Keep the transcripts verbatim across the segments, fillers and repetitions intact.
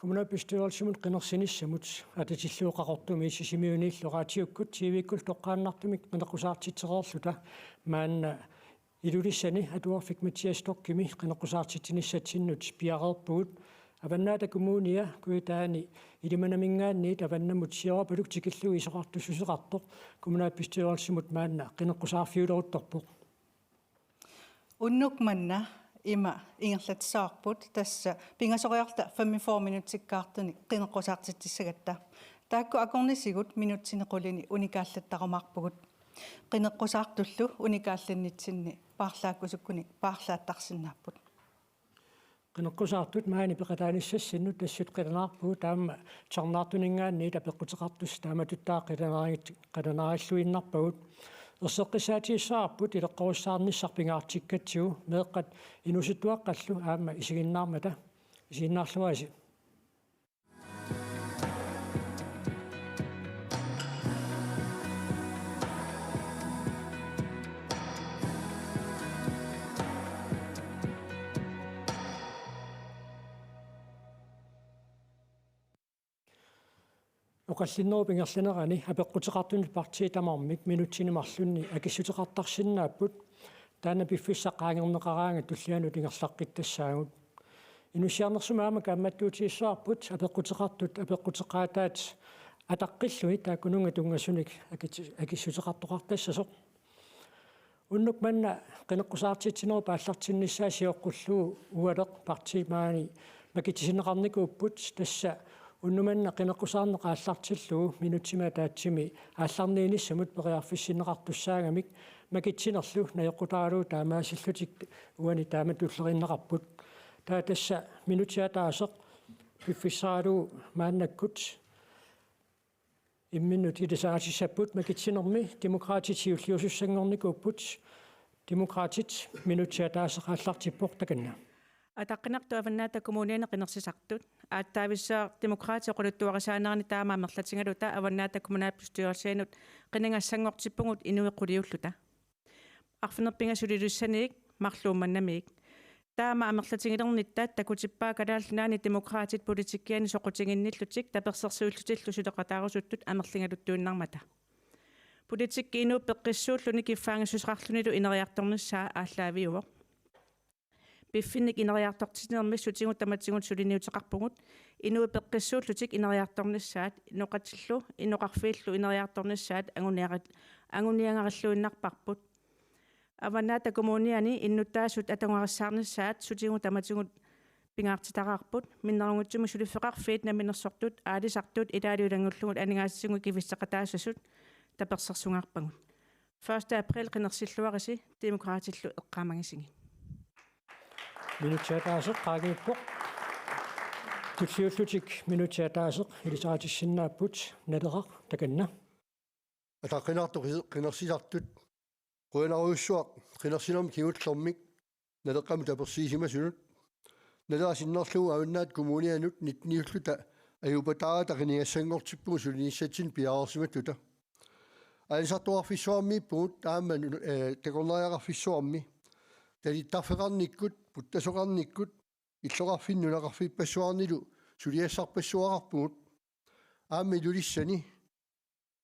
Kommunalbestyrelsimut qinersinissamut atatillugu Qaqortumi Sisimiuniillu raatiukkut T V-kkut toqqaannartumik qineqqusaartitsereerluta maanna Ilulissani atuarfik Mathias Storchimi qineqqusaartitsinissatsinnut piareerpugut. Avannaata Kommunia kujataani Ilimanaminngaanniit avannamut siorapaluk tikillugu isorartussuseqartoq kommunalbestyrelsimut maanna qineqqusaarfiuleruttorpoq. Unnuk manna ima ingerlatissavarput, tassa pingasoriarluta femogfyrre minutsikkaartunik qineqqusaartitsissagatta. Taakku akornisigut minutsini qulini unikaallattarumaarpugut. Qineqqusaartullu unikaallinnitsinni paarlaakkusukkunik paarlaattarsinnaapput. Qineqqusaartut maani peqataanissassinnut tassut qilanaarpugut, aamma tusarnaartuninngaanniit apeqquteqartussat taamatut taava qilanaariit-, qilanaarilluinnarpagut. Erseqqissaatigissavarput ileqqorissaarnissaq pingaartikkatsigu, meeqqat inuusuttuaqqallu aamma isiginnaarmata. Isiginnaarluarisi. Oqallinnerup ingerlanerani apeqquteqartunut partiit tamarmik minutsini marlunni akissuteqartarsinnaapput, taanna piffissaq qaangerneqaraangat tullianut ingerlaqqittassagut. Inussiarnersumik aamma kaammattuutigissavarput apeqquteqartut apeqquteqaataat ataqqillugit taakkununnga tunngasunik akit-, akissuteqartoqartassasoq. Unnuk manna qineqqusaartitsinerup aallartinnissaa sioqqullugu Ualeq partiit maani makitsisinneqarnikuupput, tassa unnuk manna qineqqusaarneq aallartillugu minutsimik ataatsimi aallarniinissamut periarfissinneqartussaagamik makitsinerlu najoqqutaralugu taamaasillutik uani taama tulleriinneqarput. Taava tassa minutsit ataaseq piffissaralugu maannakkut imminnut ilisaritissapput, makitsinermi Demokraatit siulliusussanngornikuupput. Demokraatit minutsit ataaseq aallartippoq, takanna. Ataqqinartut Avannaata Kommuniani qinersisartut. Aatsaavissaaq Demokraatit oqaluttuarisaanerani taama amerlatigaluta Avannaata Kommunalbestyrelsianut qinigassanngortippugut inuit quliulluta. Arfineq-pingasut Ilulissaniit marluk Uummannamiit. Taama amerlatigilernitta takutippaa Kalaallit Nunaanni Demokraatit politikkiani soqutiginnillutik tapersersuillutillu suleqataarusuttut amerligaluttuinnarmata. Politikki inuup peqqissuulluni kiffaanngissuseqarlunilu ineriartornissaa aallaaviuvoq. Piffinnik ineriartortitsinermi sutigut tamatigut suliniuteqarpugut inuit peqqissuullutik ineriartornissaat, inoqatillu inoqarfiillu ineriartornissaat anguniaga-, anguniagarilluinnarparput. Avannaata Kommuniani innuttaasut atugarissaarnissaat sutigut tamatigut pingaartitaraarput, minnerunngitsumik suliffeqarfiit, namminersortut, aalisartut ilaalu ilanngullugulu aningaasatigut kifisseqataassasut tapersersungaarpagut. Første april qinersilluarisi, Demokraatillu eqqaamagisigit. Minutsit ataaseq qaangiuppoq. Tulliullutik minutsit ataaseq ilisaritissinnaapput. Naleraq, takanna. Ataqqinartut qi-, qinersisartut. Qujanarujussuaq qinersinermi kingullermik Naleqqamut apersiisimasunut. Naleraq sinnerlugu Avannaata Kommunianut nitteniulluta ajupataarata qinigassanngortippugut sulinissatsinnut piareersimalluta. Aalisartoqarfissuarmiippugut aamma nu-, eh, takornariaqarfissuarmi. Talittarfeqarnikkut, puttasoqarnikkut, illoqarfinni nunaqarfippassuarnilu suliassarpassuaqarpugut. Aamma Ilulissani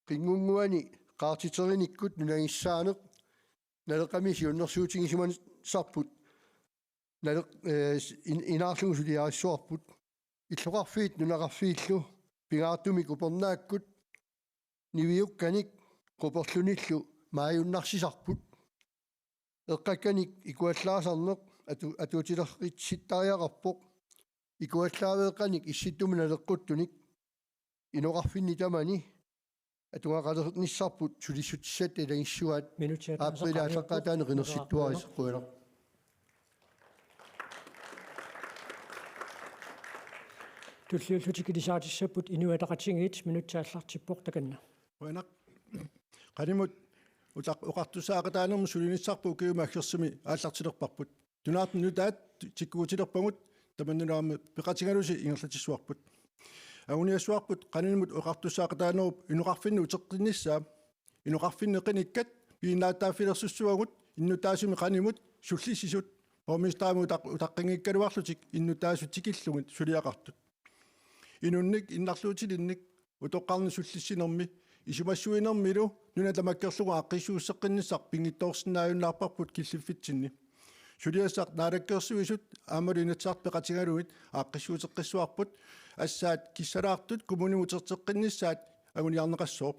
qinngunnguani qaartiterinikkut nunagissaaneq Naleqqami siunnersuutigisimassarput. Naleq-, eh, in-, inaarlugu suliarissuarput. Illoqarfiit nunaqarfiillu pingaartumik upernaakkut niviukkanik quperlunillu maajunnarsisarput. Eqqakkanik ikuallaasarneq atu-, atuutilersittariaqarpoq. Ikuallaaveeqqanik Issittumut naleqquttunik inoqarfinni tamani atugaqalernissarput sulissutissat ilagissuaat. Minutsit ataaseq aapparilaassaqqaataani qaangiuppoq. Qinersittuarisi, qujanaq. Tulliullutik ilisaritissapput Inuit Ataqatigiit, minutsit aallartippoq, takanna. Qujanaq. Qanimut utaq-, oqartussaaqataanermut sulinissarput ukiumi aggersumi aallartilerparput. Tunaartut nutaat tikkutilerpagut, tamannalu aamma peqatigalusi ingerlatissavarput. Anguniassavarput qanimut oqartussaaqataanerup inoqarfinni uteqqinnissaa. Inoqarfinni qinikkat piginnaatitaaffilersussavagut innuttaasumik qanimut sullissisut, borgmesterimut utaq-, utaqqinngikkaluarlutik innuttaasut tikillugit suliaqartut. Inunnik innarluutilinnik utoqqarnik sullissinermi isumassuinermilu nuna tamakkerlugu aaqqissuusseqqinnissaq pinngitsoorsinnaajunnaarparput killiffitsinni. Suliassaq Naalakkersuisut aammalu Inatsisartut peqatigalugit aaqqissuuteqqissavarput, assaat kissalaartut kommunimut uterteqqinnissaat anguniarneqassooq.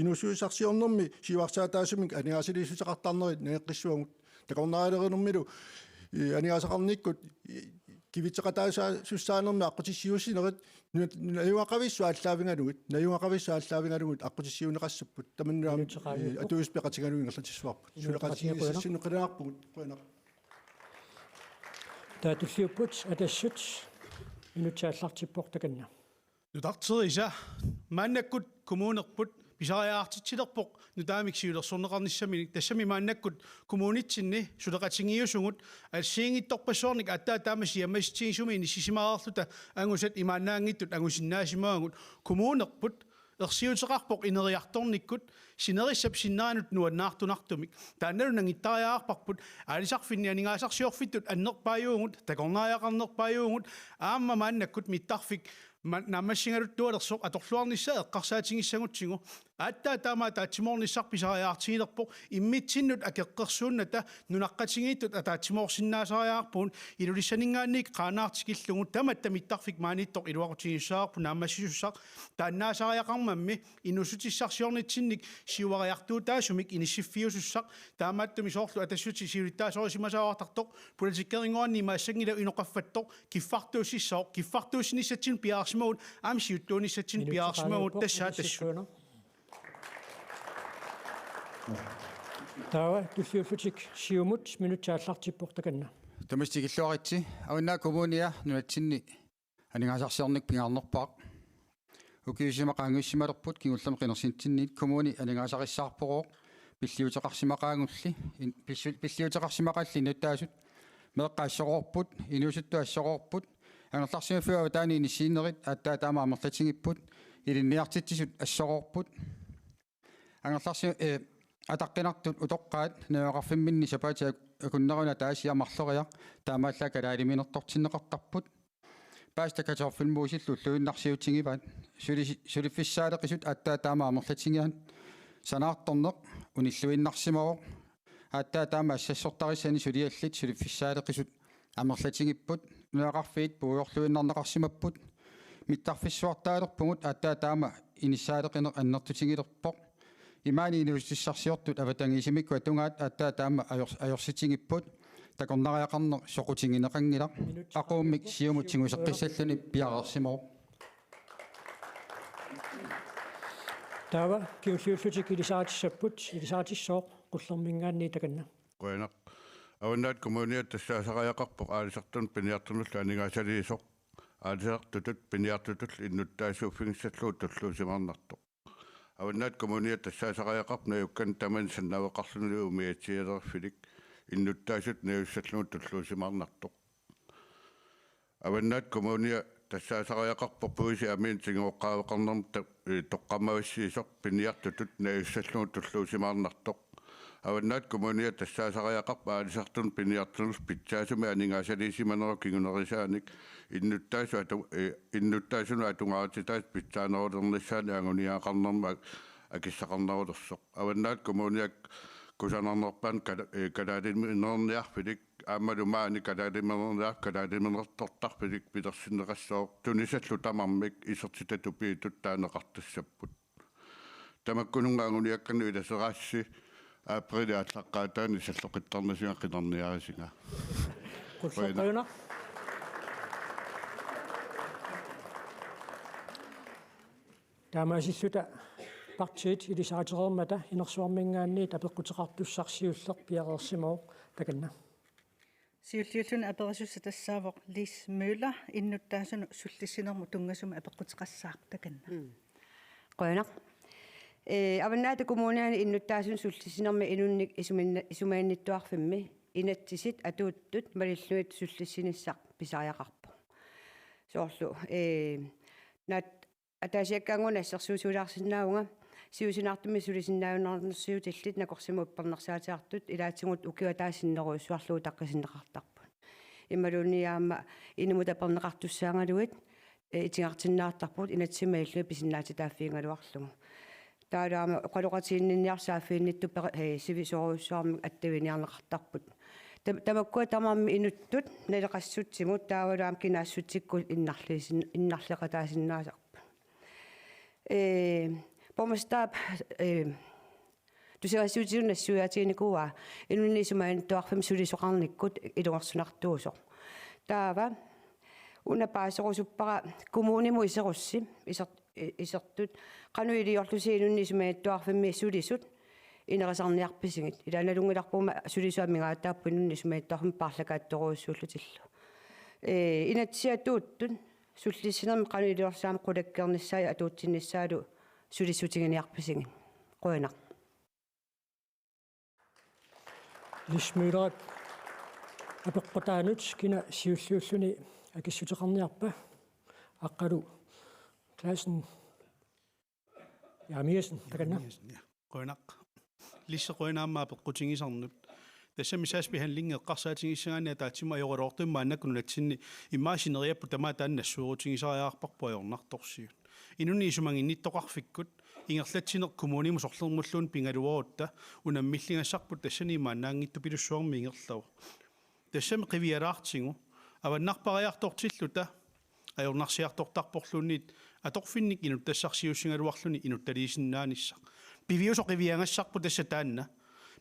Inuusuttussarsiornermi siuarsaataasumik aningaasaliissuteqartarnerit nangeqqissavarput. Takornarialerinermilu, eh, aningaasaqarnikkut, eh, kivitseqataassussaanermi aqqutissiuussinerit nu-, najugaqavissut aallaavigalugit, najugaqavissut aallaavigalugit aqqutissiuunneqassapput. Tamannalu aamma, eh, atuisut peqatigalugit ingerlatissavarput. Suleqatigiissassinnut qilanaarpugut. Qujanaq. Taava tulliupput Atassut, minutsit aallartippoq takanna. Nutarterisa maannakkut kommunerput pisariaqartitsilerpoq nutaamik siulersorneqarnissaminik, tassami maannakkut kommunitsinni suleqatigiissutsigut assigiinngitsorpassuarnik aatsaat taama siammassutigisumik inissisimareerluta angusat imaannaanngitsut angusinnaasimavagut. Kommunerput ersiuteqarpoq ineriartornikkut sinerissap sinneranut nuannaartunartumik. Taannalu nangittariaqarparput aalisarfinni aningaasarsiorfittut annerpaajuvugut, takornariaqarnerpaajuvugut, aamma maannakkut mittarfik ma-, naammassigaluttualersoq atorluarnissaa eqqarsaatigissagutsigu. Aatsaat taama ataatsimoornissaq pisariaqartigilerpoq, immitsinnut akeqqersuunnata nunaqqatigiittut ataatsimoorsinnaasariaqarpugut, Ilulissaninngaanniit Qaanaaq tikillugu tamatta mittarfik maaniittoq iluaqutigiussaavarput naammassisussaq, taannaasariaqarmammi inuussutissarsiornitsinnik siuariartuutaasumik inissiffiusussaq, taamaattumik soorlu Atassutit siulittaasorisimasuuartartoq, politikerinngornermi imaassanngilaq inoqaffattoq, kiffartuussissaaq, kiffartuussinissatsinnut piareersimavugut, aamma siuttuunissatsinnut piareersimavugut, tassa Atassut. Taava tulliullutik Siumut, minutsit aallartippoq takanna. Tamassi tikilluaritsi. Avannaata Kommunia nunatsinni aningaasarsiornikkut pingaarnerpaaq. Ukiut sisamat qaangiussimalerput kingullermik qinersinitsinniit kommuni aningaasarissaarporooq, pilliuteqarsimaqaagulli, in-, pillu-, pilliuteqarsimaqaalli innuttaasut, meeqqat assoroorput, inuusuttut assoroorput, angerlarsimaffiup avataani inissiinerit aatsaat taama amerlatigipput, ilinniartitsisut assoroorput. Angerlarsi-, eh, ataqqinartut utoqqaat najugaqarfimminni sapaatip ak-, akunneranut ataasiaq marloriaq taamaallaat kalaaliminertortinneqartarput. Paastat kartoffelmosillu ulluinnarsiutigivaat. Suli-, suliffissaaleqisut aatsaat taama amerlatigisaat. Sanaartorneq unilluinnarsimavoq. Aatsaat taama assassortarissani suliallit suliffissaaleqisut amerlatigipput, najugaqarfiit puigorluinnarneqarsimapput, mittarfissuartaalerpugut aatsaat taama inissaaleqineq annertutigilerpoq. Imaani inuussutissarsiortut avatangiisimikkut atugaat aatsaat taama ajor-, ajorsitigipput, takornariaqarneq soqutigineqanngilaq, aquummik Siumut tigusaqqiassalluni piareersimavoq. Taava kingulliullutik ilisaritissapput, ilisaritissiooq Qullerminngaanniit takanna. Qujanaq. Avannaata Kommunia tassaasariaqarpoq aalisartunut piniartunullu aningaasaliisoq, aalisartutut piniartutullu innuttaasuuffigissallugu tulluusimaarnartoq. Avannaata Kommunia tassaasariaqarpoq najukkanik tamanit sannaveqarlunilu umiatsialerfilik innuttaasutut najussallugu tulluusimaarnartoq. Avannaata Kommunia tassaasariaqarpoq puisip amiinik tigooqqaaveqarnermut ta-, eh, toqqammavissiisoq piniartutut najussallugu tulluusimaarnartoq. Avannaata Kommunia tassaasariaqarpoq aalisartunut piniartunullu pitsaasumik aningaasaliisimanerup kingunerisaanik innuttaasut atu-, eh, innuttaasunut atugaarititaasut pitsaanerulernissaannik anguniagaqarnermut ak-, akissaqarnerulersoq. Avannaata Kommuniap kusanarnerpaanut kala-, eh, kalaaliminerniarfilik aammalu maani kalaaliminerniarfik kalaaliminertortarfilik pilersinneqassooq, tunisallu tamarmik isertitat tupittut taaneqartassapput. Tamakkununnga anguniakkanut ilaseraassi aprilip aallaqqaataani salloqittarnissannga qinerniarisinga. Qujanaq. Qujanaq. Taamaasilluta partiit ilisaritereermata Inersuarminngaanniit apeqquteqartussaq siulleq piareersimavoq takanna. Siulliulluni aperisussaq tassaavoq Lis Møller, innuttaasunut sullissinermut tunngasumik apeqquteqassaaq takanna. Mm. Qujanaq. Eh, Avannaata Kommuniani innuttaasunut sullissinermi inunnik isuminna-, isumaginnittuarfimmi inatsisit atuuttut malillugit sullissinissaq pisariaqarpoq. Soorlu, eh, naat-, ataasiakkaanguuna assersuisulaarsinnaavunga, siusinaartumik sulisinnaajunnaarnersiutillit nakorsimasut uppernarsaateqartut ilaatigut ukioq ataaseq sinnerujussuarlugu utaqqisinneqartarput. Imaluunniit aamma inummut aperneqartussaagaluit ee, itigartinneqartarput inatsimmik malillugit pisinnaatitaaffigigaluarlugu. Taavalu aamma oqaloqatiginninniarluta saaffiginnittut peri-, ee, sivisoorujussuarmik attaviniarneqartarput. Tam-, tamakkua tamarmik inuttut naleqassutsimut taavalu aamma kinaassutsikkut innarliisin-, innarleqataasinnaasarput. Ee, borgmesterip, ee, tusagassiuutitigut nassuiaatiginikuuaa inunnit isumaginnittoqarfimmit sulisoqarnikkut ilungersunartuusoq. Taava una paaserusuppara kommunimut iserussi, iser-, i-, isertut, qanoq iliorlusi inunnit isumaginnittoqarfimmi sulisut inerisarniarpisigit. Ila nalunngilarput aamma sulisut amigaataapput inunnit isumaginnittoqarfimmut paarlakaatsorujussuullutillu. Ee, inatsisit atuuttut sullissinermi qanoq iliorlusi aamma qulakkeernissaat atuutsinnissaanut sulissutiginiarpisigit. Qujanaq. Lis Møllerip apeqqutaanut kina siulliulluni akissuteqarniarpa? Aqqalu Clausen Jeremiassen, takanna. Jeremiassen, ja. Qujanaq. Lis, qujanaq aamma apeqqutigisannut. Tassami sagsbehandlingi eqqarsaatigissagaanni ataatsimut ajoraluartumik maannakkut nunatsinni immaqa sineriapput tamaat taanna nassuerutigisariaqarparput ajornartorsiut. Inunnit isumaginnittoqarfikkut ingerlatsineq kommunimut sorlermulluunniit pigaluarutta unammilligassarput tassani imaannaanngitsupilussuarmik ingerlavoq. Tassami qivialaartigu avannarpariartortilluta ajornarsiartortarporluunniit atorfinnik inuttassarsiussigaluarluni inuttaliisinnaanissaq. Piviusoq qiviagassarput tassa taanna.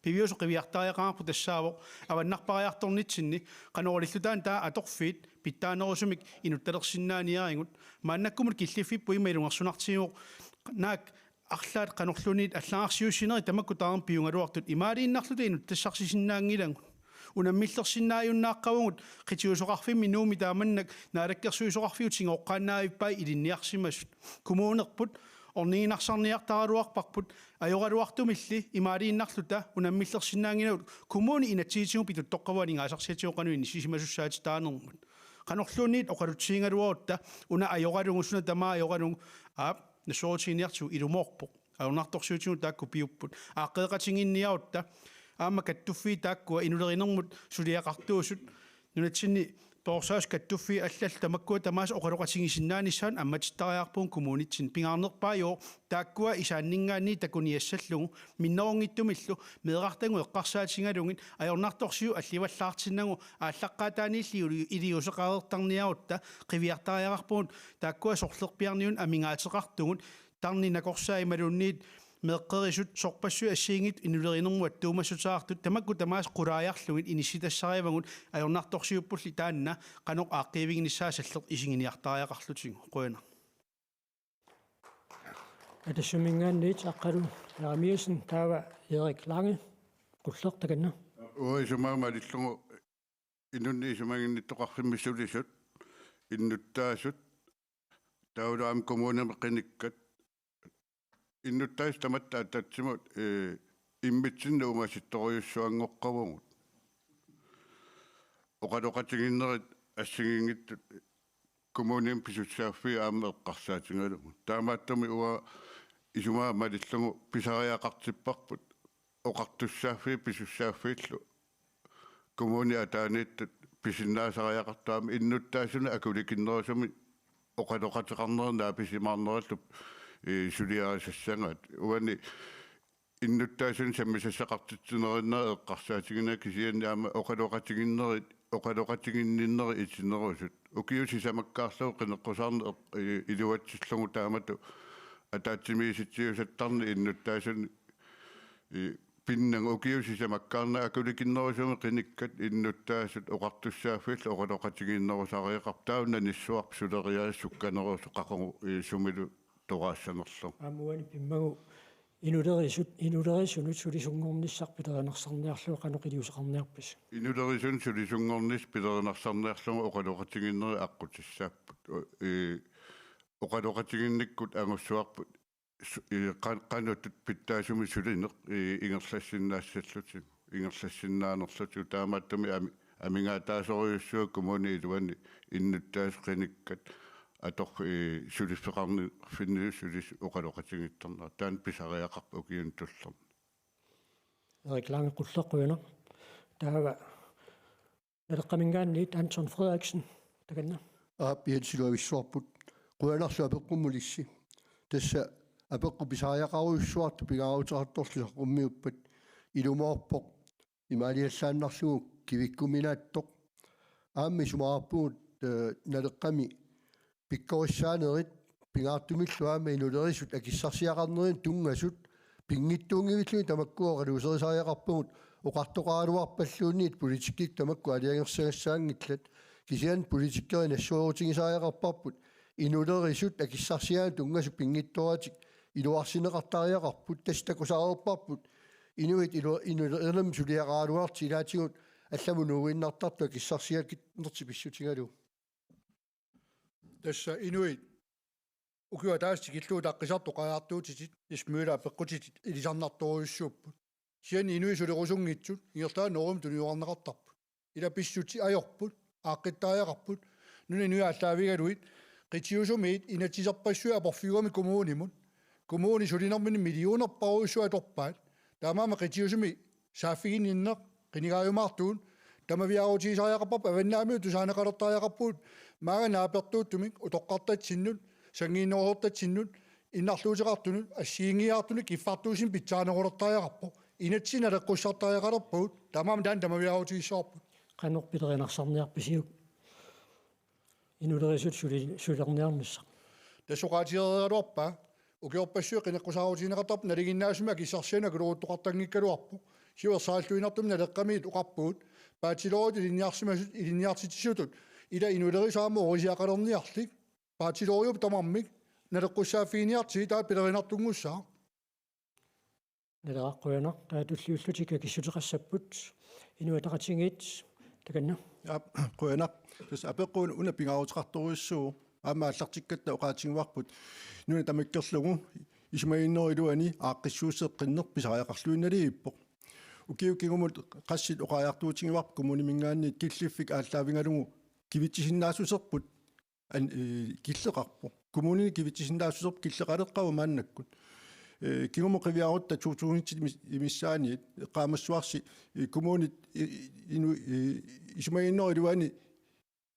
Piviusoq qiviartariaqarparput tassaavoq avannarpariartornitsinni qanoq ililluta taava atorfiit pitsaanerusumik inuttalersinnaaniarigut. Maannakkumut killiffipput ima ilungersunartigivoq naak arlaat qanorluunniit allagarsiussinerit tamakku tamarmik piugaluartut imaaliinnarluta inuttassarsisinnaanngilagut. Unammillersinnaajunnaaqqavugut qitiusoqarfimmi Nuummi taamannak naalakkersuisoqarfiup tigooqqaannaavippai ilinniarsimasut. Kommunerput orniginarsarniartaraluarparput ajoraluartumilli imaaliinnarluta unammillersinnaanngilagut kommuni inatsisitigut pituttoqqavugut aningaasarsiatigut qanoq inissisimasussaatitaanermut. Qanorluunniit oqalutsigigaluarutta una ajoralugu suna tamaat ajoralugu aap nassuerutiginiartigu ilumoorpoq. Ajornartorsiutigut taakku piupput. Aaqqeeqatigiinniarutta aamma kattuffiit taakkua inulerinermut suliaqartuusut nunatsinni perorsaasut kattuffiit allallu tamakkua tamaasa oqaloqatigisinnaanissaannut ammatittariaqarpugut kommunitsinni pingaarnerpaajuvoq taakkua isaanninngaanniit takuniassallugu minnerunngitsumillu meerartagut eqqarsaatigalugit ajornartorsiut allivallaartinnagu aallaqqaataaniilli iliuuseqareertarniarutta qiviartariaqarpugut taakkua sorlerpiarniunut amigaateqartugut tarnit nakorsaat imaluunniit meeqqerisut sorpassuit assigiinngitsut inulerinermut attuumassuteqartut tamakku tamaasa qulaajarlugit inissitassarivagut ajornartorsiuppulli taanna qanoq aaqqiiviginissaa salleq isiginiartariaqarlutigu. Qujanaq. Atassuminngaanniit Aqqalu Jeremiassen taava Erik Lange, Qulleq, takanna. Uanga isumaga malillugu inunnit isumaginnittoqarfimmi sulisut, innuttaasut, taavalu aamma kommunimi qinikkat, innuttaasut tamatta ataatsimut, ee, immitsinnut ungasittorujussuanngoqqavugut. Oqaloqatiginnerit assigiinngitsut kommunimi pisussaaffiit aamma eqqarsaatigalugit. Taamaattumik uanga isumaga malillugu pisariaqartipparput oqartussaaffiit pisussaaffiillu kommunit ataaniittut pisinnaasariaqartut aamma innuttaasunut akulikinnerusumik oqaloqateqarnerit naapisimaarnerallu, ee, suliarisassagaat. Uani innuttaasunut sammisassaqartitsinerinnera eqqarsaatiginera kisianni aamma oqaloqatiginnerit, oqaloqatiginninnerit itinerusut. Ukiut sisamakkaarlugit qineqqusaarneq eq-, i-, iluatsillugu taamatut ataatsimiisitsiusattarneq innuttaasunut, i-, pinnagu ukiut sisamakkaarneq akulikinnerusumik qinikkat innuttaasut oqartussaaffiillu oqaloqatigiinnerusariaqarput taava nanissuarput suleriaaseq sukkanerusoq qaqugu, i-, sumilu toraassanerlugu. Aamma uani pimmagu inulerisut, inulerisunut sulisunngornissaq pilerinersarniarlugu qanoq iliuuseqarniarpisi? Inulerisut sulisunngornissaq pilerinersarniarlugu oqaloqatigiinnerit aqqutissaapput. O-, ee, oqaloqatiginnikkut angussuarput su-, ee, qan-, qanoq pitsaasumik sulineq, ee, ingerlassinnaassallutik, ingerlassinnaanerlutik taamaattumik ami-, amigaataasorujussuuvoq kommunip iluani innuttaasut qinikkat atorf-, ee, suliffeqarnerfinni sulisut oqaloqatigiittarnerat. Taanna pisariaqarpoq ukiuni tullerni. Erik Lange, Qulleq, qujanaq. Taava Naleqqaminngaanniit Anton Frederiksen, takanna. Aap, Jens, iluavissuarput. Qujanarlu apeqqummulissi. Tassa apeqqut pisariaqarujussuartut pingaaruteqartorlu saqqummiuppat, ilumoorpoq imaaliallaannarlugu kivikkuminaattoq. Aamma isumaqarpugut, eh, Naleqqami pikkorissaanerit pingaartumillu aamma inulerisut akissarsiaqarnerinut tunngasut pinngitsuunngivillugit tamakku oqaluuserisariaqarpagut, oqartoqaraluarpalluunniit politikkikkut tamakku aalajangersagassaanngillat. Kisianni politikerit nassuerutigisariaqarparput inulerisut akissarsiaanut tunngasut pinngitsooratik iluarsineqartariaqarput, tassa takusaareerparput inuit ilu-, inulerimik suliaqaraluartut ilaatigut allamut nuuinnartartut akissarsiakinnertik pissutigalugu. Tassa inuit ukiup ataatsip tikillugu utaqqisartut oqariartuutitit, Ismaagilat apeqqutitit ilisarnartorujussuupput. Kisianni inuit sulerusunngitsut ingerlaannaq norumut tuniorarneqartarput. Ila pissutsit ajorput, aaqqittariaqarput, nunap inui aallaavigalugit, qitiusumiit inatsiserpassuit aporfiugamik kommunimut. Kommuni sulinermini millionerparujussuit atorpaat. Taamaammat qitiusumi saaffiginninneq qinigaajumaartugut, tamaviaarutigisariaqarparput, avannaamiut tusaaneqalertariaqarpugut, maanga naapertuuttumik utoqqartatsinnut, sanngiinnerusortatsinnut, innarluuteqartunut, assigiinngiiaartunut, kiffartuussineq pitsaanerulertariaqarpoq, inatsisit naleqqussartariaqalerpagut, taamaammat taanna tamaviaarutigissavarput. Qanoq pilerinarsaarniarpisiuk inulerisut suli-, sulerniarnissaq? Tassa oqaatigereeraluarpaa, ukiorpassuit qineqqusaarutigineqartarput nalinginnaasumik akissarsianut akuleruttoqartanngikkaluarpoq. Siuersaarluinnartumik Naleqqamiit oqarpugut, bachelorip ilinniarsimasut, ilinniartitsisutut ila inulerisut aamma orisiaqalerniarlik, bacheloriupput tamarmik naleqqussaaffigineqartigit, taava pilerinartunngussaaq. Naleraq, qujanaq. Taava tulliullutik akissuteqassapput. Inuit Ataqatigiit, takanna. Ja, qujanaq. Tassa apeqqut una pingaaruteqartorujussuuvoq. Aamma aallartikkatta oqaatigivarput, nuna tamakkerlugu isumaginnerup iluani aaqqissuusseqqinneq pisariaqarluinnaliippoq. Ukiut kingumut qassit oqariartuutigivarput kommuniminngaanniit killiffik aallaavigalugu kivitsisinnaassuserput an-, ee, killeqarpoq. Kommunini kivitsisinnaassuserput killeqaleqqavoq maannakkut. Ee, kingumut qiviarutta to tusind imis-, imissaaniit eqqaamassavarsi, ee, kommunit, ee, inu-, ee, isumaginnerup iluani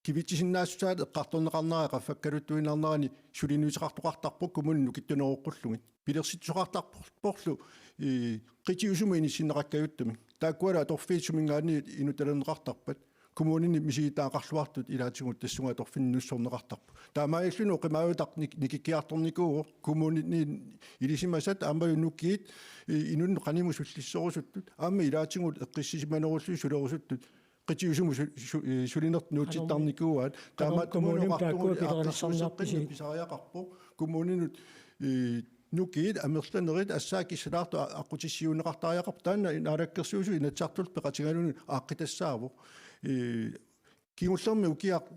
kivitsisinnaassusaat eqqartorneqarnera qaffakkaluttuinnarnerani suliniuteqartoqartarpoq kommunit nukittuneroqqullugit. Pilersitsisoqartarporlu, ee, qitiusumut inissinneqakkajuttumik. Taakkualu atorfiit suminngaanniit inuttalerneqartarpat. Kommunini misigittagaqarluartut ilaatigut tassunga atorfinnik nussorneqartarpoq. Taamaalilluni oqimaajutaq nik-, nikikkiartornikuuvoq, kommunini ilisimasat aammalu nukiit, ee, inunnut qanimut sullisserusuttut, aamma ilaatigut eqqissisimanerullugit sulerusuttut, qitiusumut su-, su-, ee, sulinertut nuutsittarnikuuaat. Qanoq, taamaattumik kommunimi taakku oqartugut aaqqissuusseqqinneq pisariaqarpoq. Kommuninut, ee, nukiit amerlanerit assaat kissalaartut a-, aqqutissiuunneqartariaqarput. Taanna Naalakkersuisut Inatsisartullu peqatigalugit aaqqitassaavoq. Ee, kingullermi ukiaq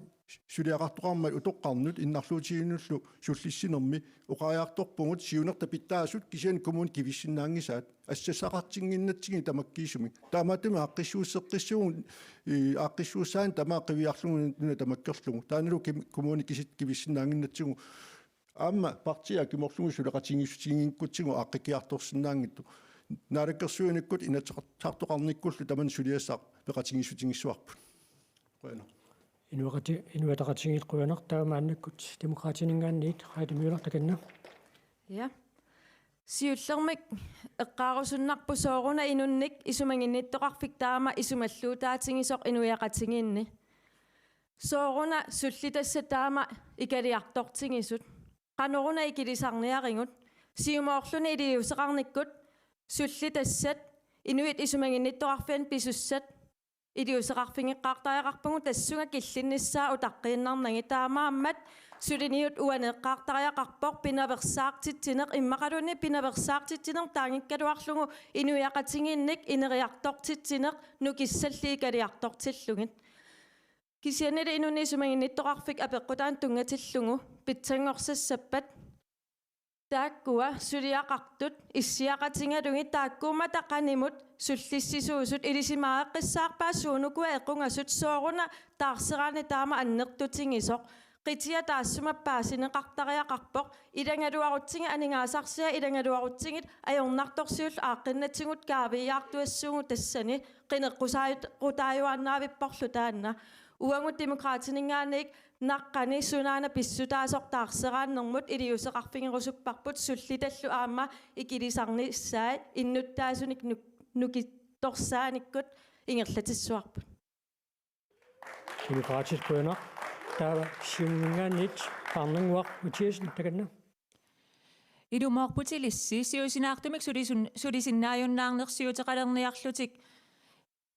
suliaqartoqarmat utoqqarnut innarluutiginnullu sullissinermi oqariartorpugut siunertaq pitsaasut kisianni kommunit kivissinnaanngisaat, assassaqartinnginnatsigit tamakkiisumik. Taamaattumik aaqqissuusseqqissuugut, ee, aaqqissuussaaneq tamaat qiviarlugu nuna tamakkerlugu. Taannalu kim-, kommunit kisit kivissinnaannginnatsigu. Aamma partiit akimorlugit suleqatigiissutiginngikkutsigu aaqqikkiartorsinnaanngitsoq. Naalakkersuinikkut Inatsisartoqarnikkullu tamanna suliassaq peqatigiissutigissavarput. Qujanaq. Inuiaqati-, Inuit Ataqatigiit, qujanaq. Taava maannakkut Demokraatininngaanniit Heidi Møller, takanna. Ja. Siullermik eqqaarusunnarpoq sooruna inunnik isumaginnittoqarfik taama isumalluutaatigisoq inuiaqatigiinni. Sooruna sullitassat taama ikaliartortigisut. Qanoruna ikilisarniarigut? Siumoorluni iliuuseqarnikkut sullitassat inuit isumaginnittoqarfianni pisussat iliuuseqarfigeqqaartariaqarpagut, tassunga killinnissaa utaqqiinnarnagit. Taamaammat suliniut uani eqqaartariaqarpoq pinaveersaartitsineq, immaqaluunniit pinaveersaartitsineq taanngikkaluarlugu inuiaqatigiinnik ineriartortitsineq nukissalli ikaliartortillugit. Kisiannili inunnik isumaginnittoqarfik apeqqutaanut tunngatillugu pitsanngorsassapput. Taakkua suliaqartut issiaqatigalugit taakkuummata qanimut sullissisuusut ilisimaaqqissaarpaat suunukua equngasut, sooruna taarseraanni taama annertutigisoq. Qitia taassuma paasineqartariaqarpoq, ilagaluarutsigit aningaasarsiat, ilagaluarutsigit ajornartorsiut aaqqinnatigut kaaviiaartuassuugut tassani, qineqqusaajut-, qutaajuaannaavipporlu taanna. Uagut Demokraatininngaanniit naqqani sunaana pissutaasoq taarseraannermut iliuuseqarfigerusupparput, sullitallu aamma ikilisarnissaat innuttaasunik nuk-, nukittorsaanikkut ingerlatissuarput. Demokraatit, qujanaq. Taava Siumuminngaanniit Qaarnannguaq Mathiassen, takanna. Ilumoorputit ilissi siusinaartumik sulisun-, sulisinnaajunnaarnersiuteqalerniarlutik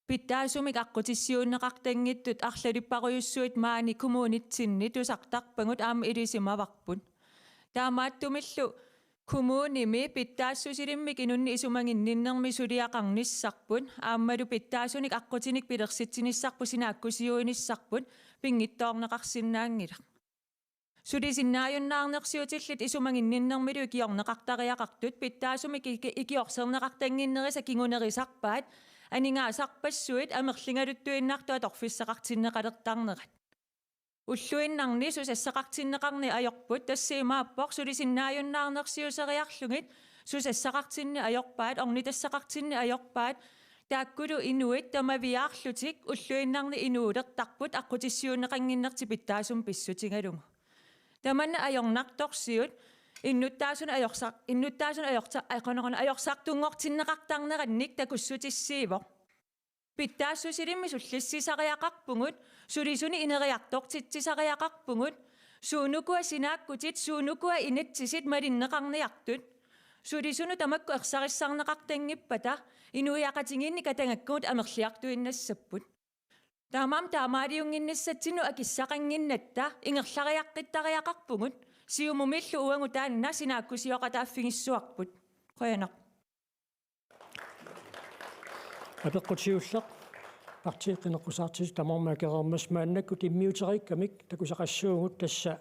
pitsaasumik aqqutissiuunneqartanngitsut arlalipparujussuit maani kommunitsinni tusartarpagut aamma ilisimavarput. Taamaattumillu kommunimi pitsaassusilimmik inunnik isumaginninnermi suliaqarnissarput aammalu pitsaasunik aqqutinik pilersitsinissarput sinaakkusiuinissarput pinngitsoorneqarsinnaanngilaq. Sulisinnaajunnaarnersiutillit isumaginninnermilu ikiorneqartariaqartut pitsaasumik iki-, ikiorserneqartannginnerisa kingunerisarpaat aningaasarpassuit amerligaluttuinnartut atorfissaqartinneqalertarnerat. Ulluinnarni susassaqartinneqarneq ajorput, tassa imaappoq sulisinnaajunnaarnersiuseriarlugit susassaqartinneq ajorpaat, ornitassaqartinneq ajorpaat, taakkulu inuit tamaviaarlutik ulluinnarni inuulertarput aqqutissiuunneqannginnertik pitsaasumik pissutigalugu. Tamanna ajornartorsiut innuttaasunut ajorsa-, innuttaasunut ajorsa-, aqaneruna ajorsartunngortinneqartarnerannik takussutissiivoq. Pitsaassusilimmik sullissisariaqarpugut, sulisunik ineriartortitsisariaqarpugut, suunukua sinaakkutit, suunukua inatsisit malinneqarniartut. Sulisunut tamakku ersarissarneqartanngippat, inuiaqatigiinni katagakkugut amerliartuinnassapput. Taamaammat taamaaliunnginnissatsinnut akissaqannginnatta ingerlariaqqittariaqarpugut, Siumumillu uagut taanna sinaakkusioqataaffigissuarput. Qujanaq. Apeqqut siulleq, partii qineqqusaartut tamarmik akereermat, maannakkut immiuteriikkamik takusaqassuugut, tassa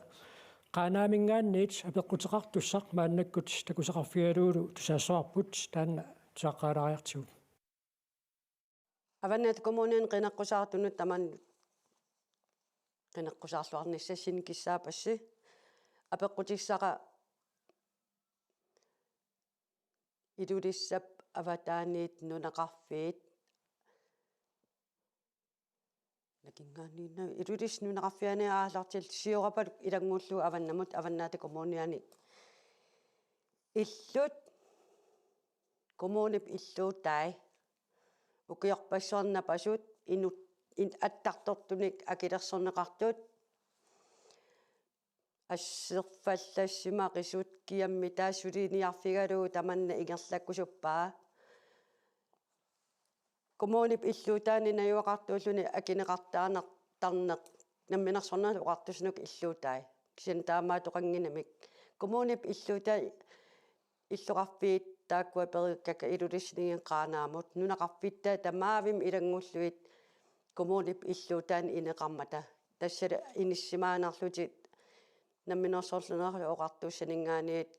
Qaanaaminngaanniit apeqquteqartussaq maannakkut takusaqarfigalugulu tusagassiorput, taanna tusaqqaalaariartigu. Avannaata Kommuniani qineqqusaartunut tamanut qineqqusaarluarnissassinnik kissaapassi. Apeqqutissara Ilulissap avataaniit nunaqarfiit. Nakinngaanniinna Ilulissat nunaqarfianit aallartillisiorapaluk ilanngullugu avannamut Avannaata Kommuniani. Illut, kommunip illuutai. Ukiorpassuarni napasut inut-, in-, attartortunik akilersorneqartut. Asserfallassimaqisut kiammi taava suliniarfigalugu tamanna ingerlakkusuppaa. Kommunip illuutaani najugaqartuulluni akineqartaanartarneq Namminersornerullutik Oqartussat illuutai. Kisianni taamaattoqannginnamik. Kommunip illuutai illoqarfiit taakkua periukkakka Ilulissaniit Qaanaamut. Nunaqarfittaat tamavimmik ilanngullugit kommunip illuutaani ineqarmata. Tassali inissisimaannarlutik Namminersornerullutik Oqartussaninngaanniit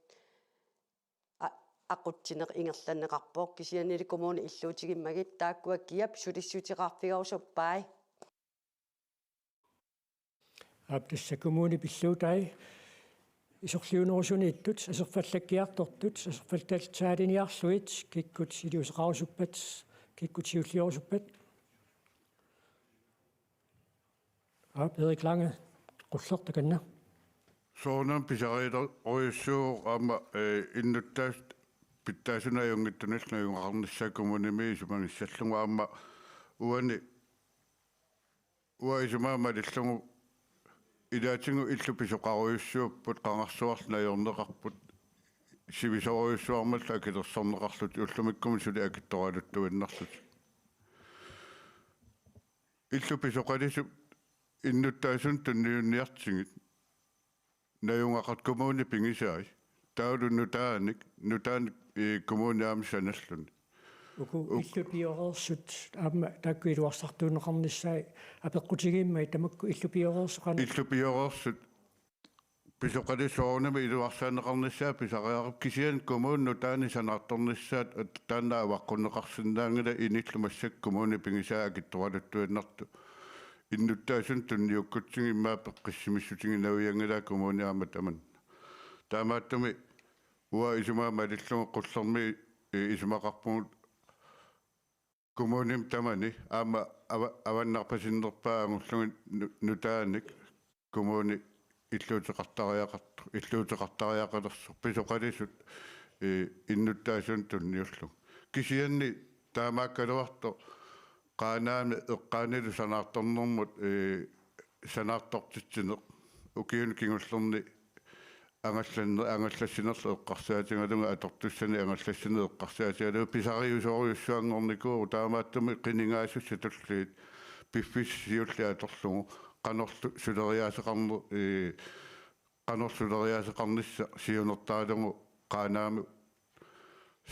a-, aqutsineq ingerlanneqarpoq. Kisiannili kommuni illuutigimmagit taakkua kiap sulissuteqarfigerusuppai. Aap, tassa kommunip illuutai isorliunerusuniittut, aserfallakkiartortut, aserfallataaliniarlugit, kikkut iliuuseqarusuppat, kikkut siulliorusuppat. Aap, Erik Lange, Qulleq, takanna. Soorunami pisariilerujussuuvoq aamma, eh, innuttaasut pitsaasunut ajunngitsunillu najugaqarnissaat kommunimi isumagissallugu aamma uani uanga isumaga malillugu ilaatigut illut pisoqarujussuupput, qangarsuarli najorneqarput, sivisoorujussuarmillu akilersorneqarlutik, ullumikkumut suli akitsoraluttuinnarlutik. Illut pisoqalisut innuttaasunut tunniunniartigit. Najugaqartut kommunit pigisai. Taavalu nutaanik, nutaanik, eh, kommuni aamma sanalluni. Uku Uk- illut pioreersut aamma taakku iluarsartuunneqarnissaat apeqqutigimmagit tamakku illut pioreersut qanoq? Illut pioreersut pisoqalisut soorunami iluarsaanneqarnissaat pisariaqarput, kisianni kommunit nutaanik sanaartornissaat taanna avaqqunneqarsinnaanngilaq, inillu massakkut kommunit pigisai akitsoraluttuinnartut. Innuttaasunut tunniukkutsigit immaqa peqqissimissutiginnavianngilaa kommuni aamma tamanna. Taamaattumik uanga isumaga malillugu Qullermi, eh, isumaqarpugut kommunimi tamani aamma ava-, avannarpasinnerpaat angullugit nu-, nutaanik. kommuni illuuteqartariaqartoq, illuuteqartariaqalersoq pisoqalisut, ee, innuttaasunik tunniullugu. Kisianni taamaakkaluartoq Qaanaami eqqaanilu sanaartornermut, ee, sanaartortitsineq ukiuni kingullerni angallanner-, angallassinerlu eqqarsaatigalugu atortussanik angallassineq eqqarsaatigalugu pisariusorujussuanngornikuuvoq, taamaattumik qinigaasussat tulliit piffissaq siulleq atorlugu qanorlu suleriaaseqarne-, ee, qanorlu suleriaaseqarnissaq siunertaralugu Qaanaami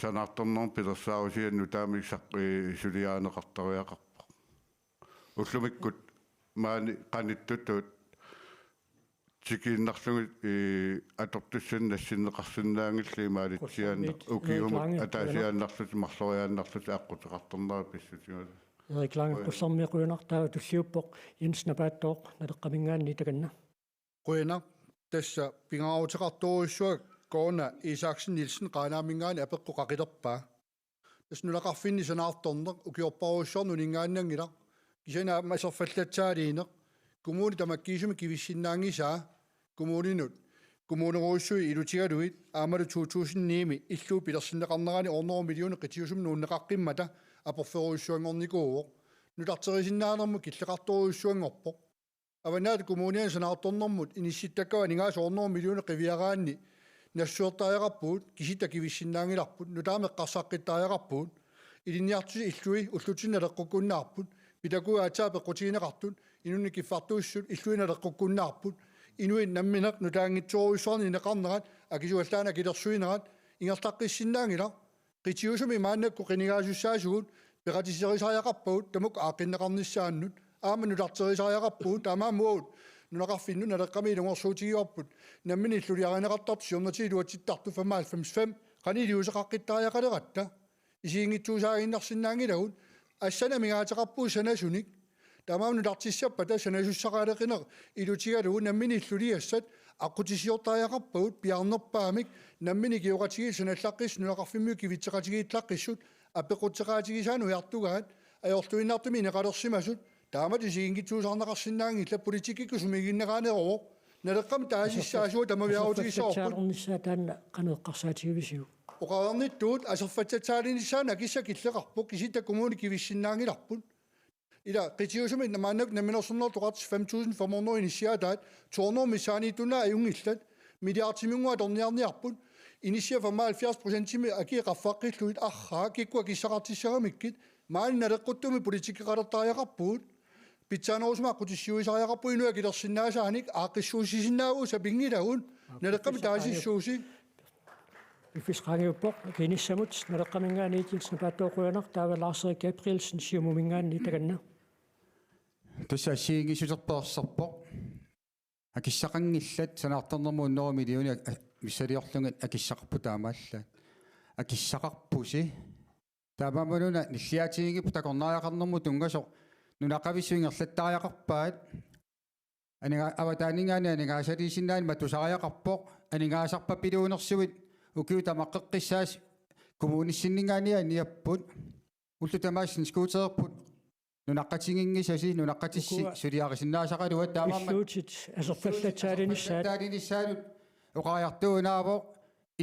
sanaartornermut pilersaarusianik nutaamik saq-, ee, suliarineqartariaqarpoq. Ullumikkut maani qanittutut tikiinnarlugit, ee, atortussanik nassinneqarsinnaanngillat imaalitsiaannaq. Qullermiit ukiumut Erik Lange, ataasiaannarlutik marloriaannarlutik aqquteqartarnerat pissutigalugu. Erik Lange, Qujan. Qullermiit qujanaq, taava tulliuppoq Jens Napaattooq Naleqqaminngaanniit, takanna. Qujanaq, tassa pingaaruteqartorujussuaq Kona Isaksen Nielsen Qaanaaminngaanniit apeqqut qaqilerpaa. Tassa nunaqarfinni sanaartorneq ukiorparujussuarnik uninngaannanngilaq. Kisianni aamma aserfallatsaaliineq, kommuni tamakkiisumik kivissinnaanngisaa, kommuninut, kommunerujussuit ilutigalugit, aammalu to tusind ni-mi illup pilersinneqarnerani hundrede millioner qitiusumik nuunneqaqqimmata aporferujussuanngornikuuvoq. Nutarterisinnaanermut killeqartorujussuanngorpoq. Avannaata Kommuniani sanaartornermut inissittakkavut aningaasat hundrede millioner qiviaraanni nassuertariaqarpugut, kisitta kivissinnaanngilarput, nutaamik eqqarsaqqittariaqarpugut. Ilinniartitsisut illui ullutsinni naleqqukkunnaarput, pitakuit aatsaat peqqutigineqartut, inunnik kiffartuussisut illui naleqqukkunnaarput, inuit nammineq nutaanngitsorujussuarnik ineqarnerat, akisuallaannaq akilersuinerat, ingerlaqqissinnaanngilaq. Qitiusumik maannakkut qinigaasussaasugut, peqatiserisariaqarpagut tamakku aaqqinneqarnissaannut, aamma nutarterisariaqarpugut, taamaammat uagut nunaqarfinnut Naleqqami ilungersuutigivarput, nammineq illuliarineqartartut siornatigut iluatsittartut femoghalvfems fem, qanoq iliuuseqaqqittariaqaleratta. Isiginngitsuusaaginnarsinnaanngilagut, assannik amigaateqarpugut sanasunik. Taamaammat nutartissappata sanasussaqaleqineq ilutigalugu nammineq illuliassat aqqutissiortariaqarpagut piaarnerpaamik, nammineq ikioqatigiit sanallaqqissut nunaqarfimmiut kivitseqatigiillaqqissut apeqqutseqaatigisaannik ujartugaat, ajorluinnartumik ineqalersimasut, taamatut isiginngitsuusaarneqarsinnaanngillat, politikkikkut sumiginneraneruvoq. Naleqqami taasissaasuat tamaviaarutigissavarput. Aserfallatsaaleqarnissaa taanna qanoq eqqarsaatigivisiuk? Oqareernittut aserfallatsaalinissaanut akissaq killeqarpoq, kisitta kommuni kivissinnaanngilarput. Ila qitiusumik maannakkut Namminersornerullutik Oqartussat fem tusind fem hundrede inissiaataat, to hundrede missaaniittuinnaat ajunngillat, milliardiminngaanniit atorniarniarput, inissiat femoghalvfjerds procentimik akii qaffaqqillugit, arraa, kikkut akissaqartissagamikkit, maani naleqquttumik politikkeqalertariaqarpugut, pitsaanerusumik aqqutissiuisariaqarpugut inuit akilersinnaasaanik, aaqqissuussisinnaavugut, sapinngilagut, Naleqqami taasissuusi. Piffissaq qaangiuppoq, kiinissamut Naleqqaminngaanniit Jens Napaattooq qujanaq, taava Lars-Erik Gabrielsen Siumuminngaanniit, takanna. Tassa assigiinngissuserput erserpoq. Akissaqanngillat, sanaartornermut hundrede millionit ak-, missiliorlugit akissaqarput taamaallaat. Akissaqarpusi. Taamaammat una nilliaatiginngippat takornariaqarnermut tunngasoq nunaqavissut ingerlattariaqarpaat. Aninga-, avataaninngaanniit aningaasaliisinnaaneq matusariaqarpoq, aningaasarpappiluunersuit ukiut tamaqqeqqissaasa kommunissinninngaanniit aniapput. Ullut tamaasa snescootererput nunaqqatiginngisasi, nunaqqatissi Ukua suliarisinnaasaqaluat, taamaammat illuutit aserfallatsaalinissaat. Aserfallatsaalinissaanut oqariartuunaavoq,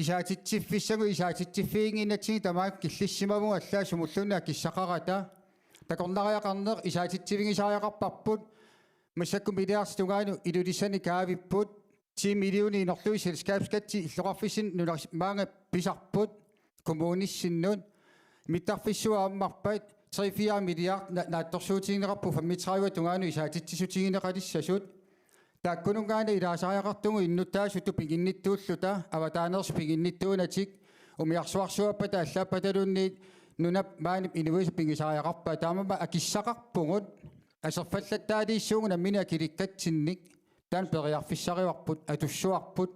isaatitsiffissagut isaatitsiffiginnginnatsigit tamaat killissimavugut allaat sumulluunniit akissaqarata. Takornariaqarneq isaatitsivigisariaqarparput, massakkut milliardit tungaanut Ilulissani kaavipput, ti millionit inorlugit selskabsskattit illoqarfissinni nunarput maanga pisarput, kommunissinnut, mittarfissuit ammarpat, tre fire milliard na-, naatsorsuutigineqarput femogtredive tungaanut isaatitsissutigineqalissasut. Taakkununngaanniit ilaasariaqartugut innuttaasutut piginnittuulluta, avataaneersut piginnittuunatik, umiarsuarsuappata allaappataluunniit nunap maani inuisa pigisariaqarpaat, taamaammat akissaqarpugut, aserfallattaaliissuugut nammineq akilikkatsinnik, taanna periarfissarivarput, atussuarput.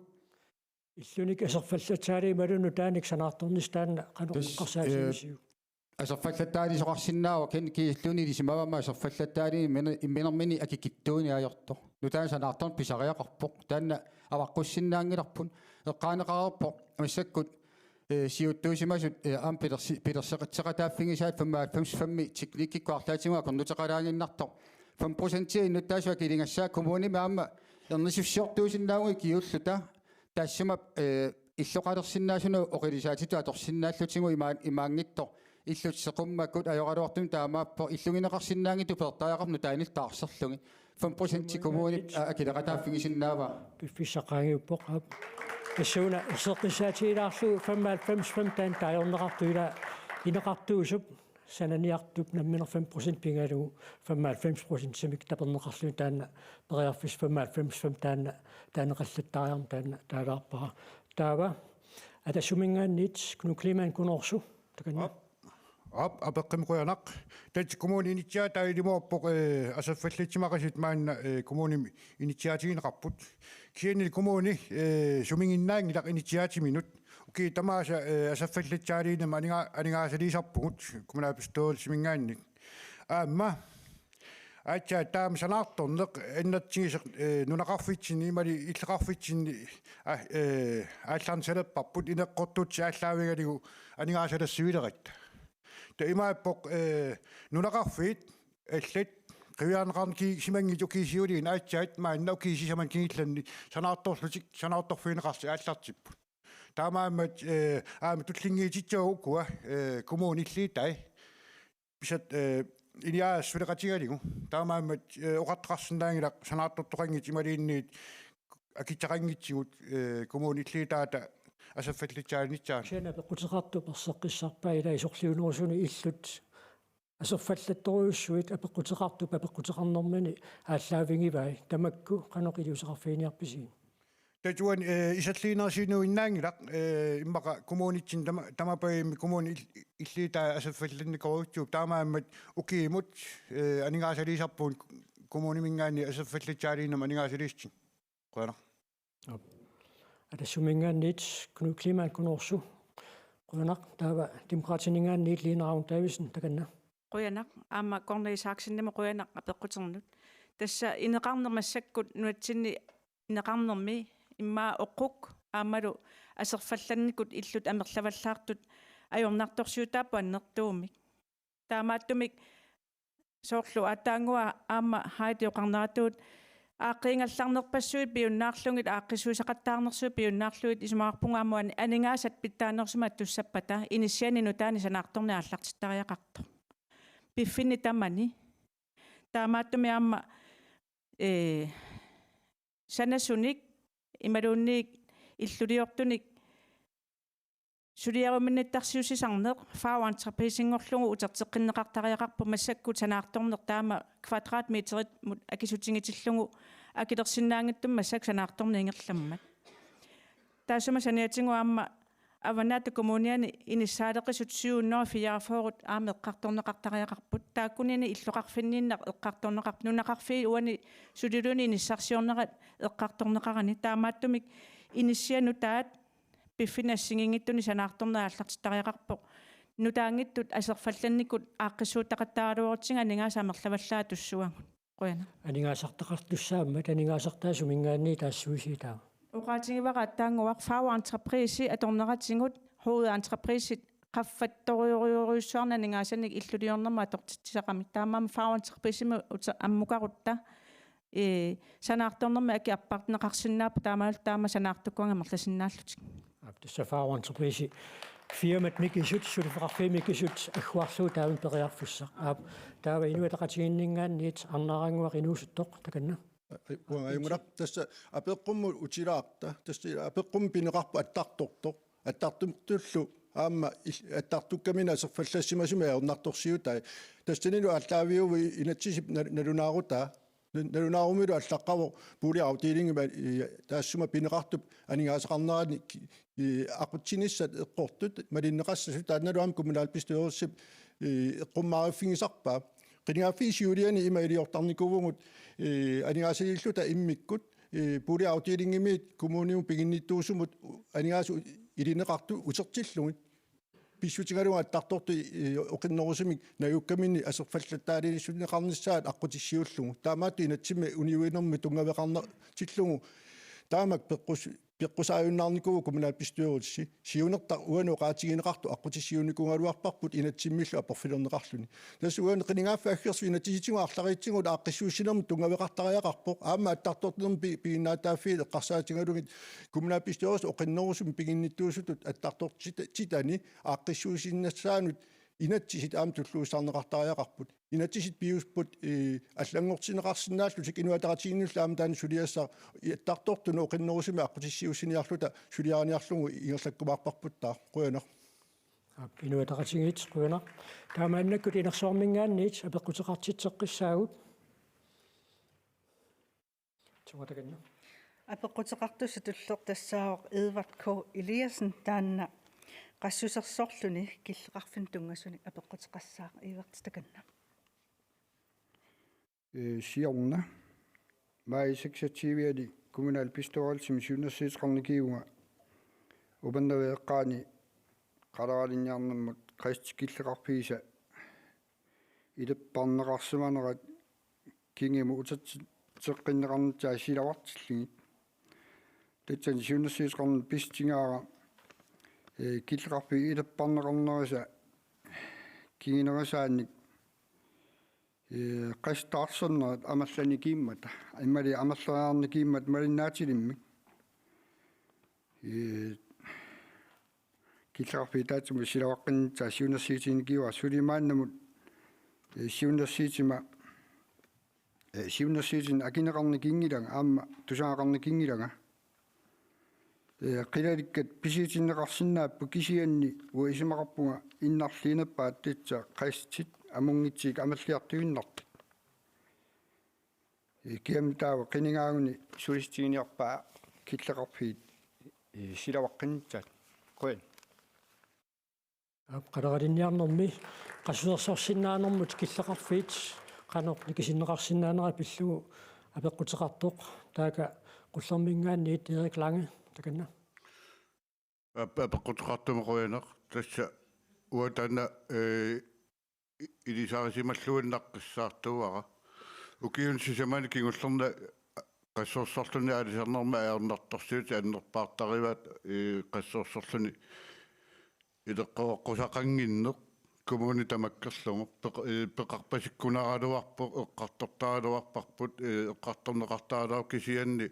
Illunik aserfallatsaaliit imaluunniit nutaanik sanaartornissaq taanna qanoq eqqarsaatigivisiuk? Aserfallattaaliisoqarsinnaavoq, Kenneth Kielluunniit ilisimavarput aserfallattaaliit immine-, imminermini akikitsuunik ajortoq. Nutaanik sanaartorneq pisariaqarpoq. Taanna avaqqussinnaanngilarput. Eqqaaneqareerpoq massakkut, ee, siuttuusimasut, ee, aamma pilersi-, pilerseqataaffigissavaat femoghalvfems fem teknikkikkut arlaatigut akornuteqalaaginnartoq. Fem procentia innuttaasut akiligassaat, kommunimi aamma Ernisussiortuusinnaavugut ikiuulluta, taassuma, eh, illoqalersinnaasunut oqilisaatitut atorsinnaallutigu imaan-, imaanngitsoq illut seqummakkut ajoraluartumik taamaappoq illugineqarsinnaanngitsut peertariaqarput nutaanik taarserlugit. Fem procent kommunit, a-, akileqataaffigisinnaavaa. Piffissaq qaangiuppoq, aap. Tassuuna erseqqiissaatigilaarlugu femoghalvfems fem taanna taagorneqartoq, ila ineqartuusup sananiartup nammineq fem procent pingaarlugu femoghalvfems procentimik taperneqarluni taanna periarfissaq femoghalvfems fem taanna taaneqallattaariarmat taanna taalaarpara. Taava Atassut Suminngaanniit Knud Kleemann Kunoorsuaq takanna. Aap, aap, apeqqummi qujanaq. Tassa kommunip inissiataa ilumoorpoq, eh, aserfallatsimaqisut maanna, eh, kommunimi inissiaatigineqarput. Kisianni kommuni, eh, sumiginnaanngilaq inissiaatiminut. Ukiut tamaasa, eh, aserfallatsaaliinermi aninga-, aningaasaliisarpugut kommunalbestyrelsiminngaanniit. Aamma aatsaat taama sanaartorneq annertusisoq, eh, nunaqarfitsinni imaluunniit illoqarfitsinni, ah, eh, aallarnisalerparput ineqqortuutit aallaavigalugit aningaasalersuileratta. Taamaappoq, eh, nunaqarfiit allat qiviarneqarnikuusimanngitsut ukiut siuliini aatsaat maanna ukiut sisamanni kingullerni sanaartorlutik sanaartorfigineqartut aallartipput. Taamaammat, eh, aamma tullinnguutissavagut ukua, eh, kommunip illuutai. Pisat, eh, iniaasat suleqatigalugit. Taamaammat, eh, oqartoqarsinnaanngilaq sanaartortoqanngitsut imaluunniit akitseqanngitsugut, eh, kommunip illuutaata aserfallatsaalinissaanut. Kisianni apeqquteqartup erseqqissarpaa ila isorliunerusunik illut aserfallattorujussuit apeqquteqartup apeqquteqarnermini aallaavigivai, tamakku qanoq iliuuseqarfiginiarpisigit? Tassa uani, eh, isorliunerusuinnanngilaq, eh, immaqa kommunitsinni tama-, tamapajummi kommunip il-, illuutai aserfallannikorujussuupput taamaammat ukiumut, eh, aningaasaliisarpugut kommuniminngaanniit aserfallatsaaliinermut aningaasaliissutsinnut. Qujanaq. Aap. Atassut Suminngaanniit Knud Kleemann Kunoorsuaq. Qujanaq, taava Demokraatininngaanniit Lene Ravn Davidsen takanna. Qujanaq, aamma Cornelius Isaksenimut qujanaq apeqquternut. Tassa ineqarneq massakkut nunatsinni ineqarnermi immaqa oqqukkut aammalu aserfallannikkut illut amerlavallaartut ajornartorsiutaapput annertuumik. Taamaattumik soorlu aatsaannguaq aamma Heidi oqarneratut aaqqiigallarnerpassuit piunnaarlugit, aaqqissuussaqattaarnersuit piunnaarlugit, isumaqarpunga aamma uani aningaasat pitsaanerusumik atussappata inissianik nutaanik sanaartorneq aallartittariaqartoq. Piffinni tamani. Taamaattumik aamma, eh, sanasunik imaluunniit illuliortunik suliaruminnittarsiussisarneq fagentreprisinngorlugu uterteqqinneqartariaqarpoq, massakkut sanaartorneq taama kvadratmeterimut akisutigitillugu akilersinnaanngitsumik massakkut sanaartorneq ingerlammat. Taassuma saniatigut aamma Avannaata Kommuniani inissaaleqisut syv hundrede og fireogfyrre aamma eqqartorneqartariaqarput. Taakkunani illoqarfinniinnaq eqqartorneqarput. Nunaqarfiit uani suliluunniit inissarsiornerat eqqartorneqarani. Taamaattumik inissiat nutaat piffinni assigiinngitsunik sanaartorneq aallartittariaqarpoq. Nutaanngitsut aserfallannikkut aaqqissuuttaqattaaraluarutsigit aningaasat amerlavallaartussuagut. Qujanaq. Aningaasartaqartussaammat, aningaasartai suminngaanniit taassuusiitaa? Oqaatigivara aatsaannguaq fagentreprise atorneratigut hovedentreprise qaffattorujorujussuarnik aningaasanik illuliornermut atortitsisaqami. Taamaammat fagentreprisemi ute-, ammukarutta, ee, sanaartornermi akit apparneqarsinnaapput taamaalillutik taama sanaartukkuanngitsut amerlasinnaallutik. Aap, tassa fagentreprise firmat mikisut, suliffeqarfiit mikisut agguarlugu taama periarfissaq. Aap, taava Inuit Ataqatigiinninngaanniit Arnaarannguaq Inuusuttoq takanna. Uanga ajunngilaq, tassa apeqqummut utilaarta, tassa apeqqummut pineqarpoq attartortoq. Attartortullu aamma il-, attartukkaminnik aserfallassimasumik ajornartorsiutai. Tassanilu aallaaviuvoq inatsisip nal-, nalunaarutaa. Nal-, nalunaarumilu allaqqavoq boligafdelingimi, i-, taassuma pineqartup aningaasaqarnerani ki-, i-, aqutsinissat eqqortut malinneqassasut, taannalu aamma kommunalbestyrelsip, i-, eqqummaariffigisarpaa. Qinigaaffiit siuliani ima iliortarnikuuvugut, i-, aningaasaliilluta immikkut, i-, boligafdelingimiit kommunimut piginnittuusumut aningaasat ilineqartut utertillugit. Pissutigalugu attartortut, i-, oqinnerusumik najukkaminnik aserfallattaaliissutinneqarnissaat aqqutissiuullugu. Taamaattoq inatsimmi uniuinermik tunngaveqarnertillugu taamak peqqus-, peqqusaajunnaarnikuuvoq kommunalbestyrelsi, siunertaq uani oqaatigineqartoq aqqutissiuunnikuugaluarparput inatsimmillu aporfilerneqarluni. Tassa uani qinigaaffik aggersut inatsisitigut arlariitsigut aaqqissuussinermut tunngaveqartariaqarpoq. Aamma attartornermi pi-, piginnaatitaaffiit eqqarsaatigalugit kommunalbestyrelsip oqinnerusumik piginnittuusutut attartortitani aaqqissuussinnassaanut inatsisit aamma tulluussisarneqartariaqarput. Inatsisit piuupput, eh, allanngortinneqarsinnaallutik, Inuit Ataqatigiinnillu aamma taanna suliassaq attartortunut oqinnerusumik aqqutissiuussiniarluta suliariniarlugu ingerlakkumaarparput taava. Qujanaq. Aap, Inuit Ataqatigiit, qujanaq. Taamaannakkut inersuarminngaanniit apeqquteqartitseqqissaagut. Tunga takanna. Apeqquteqartussatullu tassaavoq Edvard K. Eliassen, taanna qassusersorluni killeqarfinnut tunngasunik apeqquteqassaaq. Edvard, takanna. Eh, siorna. Maj seksogtyve-ani kommunalbestyrelsimi siunnersuuteqarnikuvunga Upernaviup eqqaani qaleralinniarnermut Qassit killeqarfiisa ilerparneqarsimanerat kingumut utertitseqqinneqarnissaat silavartillugit. Tassani siunnersuuteqarneq pissutigaara, eh, killeqarfiit ilerparneqarnerisa kingunerisaanik, eh, qassit taarsernerat amerlanikimmata, imaluunniit amerleriarnikimmata malinnaatilimmik. Eh, killeqarfiit taassuma silavaqqinnissaat siunnersuutiginikuuara suli maannamut, eh, siunnersuutima, eh, siunnersuutinik akineqarnikunngilanga aamma tusagaqarnikunngilanga. Eh, qilalukkat pisiutinneqarsinnaapput, kisianni uanga isumaqarpunga innarliinerpaat tassa qassit amunngitsukkut amerliartuinnartut. Eh, kiammi taava qinigaagunik sulisatiginiarpaa killeqarfiit, eh, silavaqqinnissaat. Qujan. Aap, qaleralinniarnermi qassusersorsinnaanermut killeqarfiit qanoq nikisinneqarsinnaanera pillugu apeqquteqartoq, taaka Qullerminngaanniit Erik Lange, takanna. Aap, apeqquteqartumik qujanaq, tassa uanga taanna, eh, i-, ilisarisimalluinnaqqissaartuuara. Ukiuni sisamani kingullerni qassusersorluni aalisarnermi ajornartorsiutit annerpaartarivaat, eh, qassusersorluni ileqqoreqqusaqannginneq kommuni tamakkerlugu. Peq-, eh, peqarpasikkunaraluarpoq, eqqartortaraluarparput, eh, eqqartorneqartaraluarpoq, kisianni,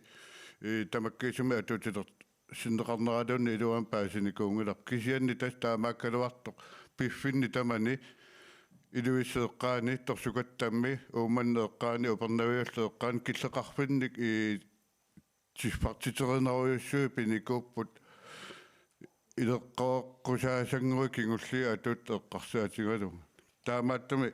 eh, tamakkiisumik atuutiler-, sinneqarneraluunniit iluamik paasinikuunngilarput. Kisianni tassa taamaakkaluartoq piffinni tamani Ilulissat eqqaani, Torsukattami, Uummannaq eqqaani, Upernaviulleq eqqaani killeqarfinnik, eh, tiffartiterinerujussuit pinikuupput ileqqoreqqusaasannguit kingulliit atuuttut eqqarsaatigalugit. Taamaattumik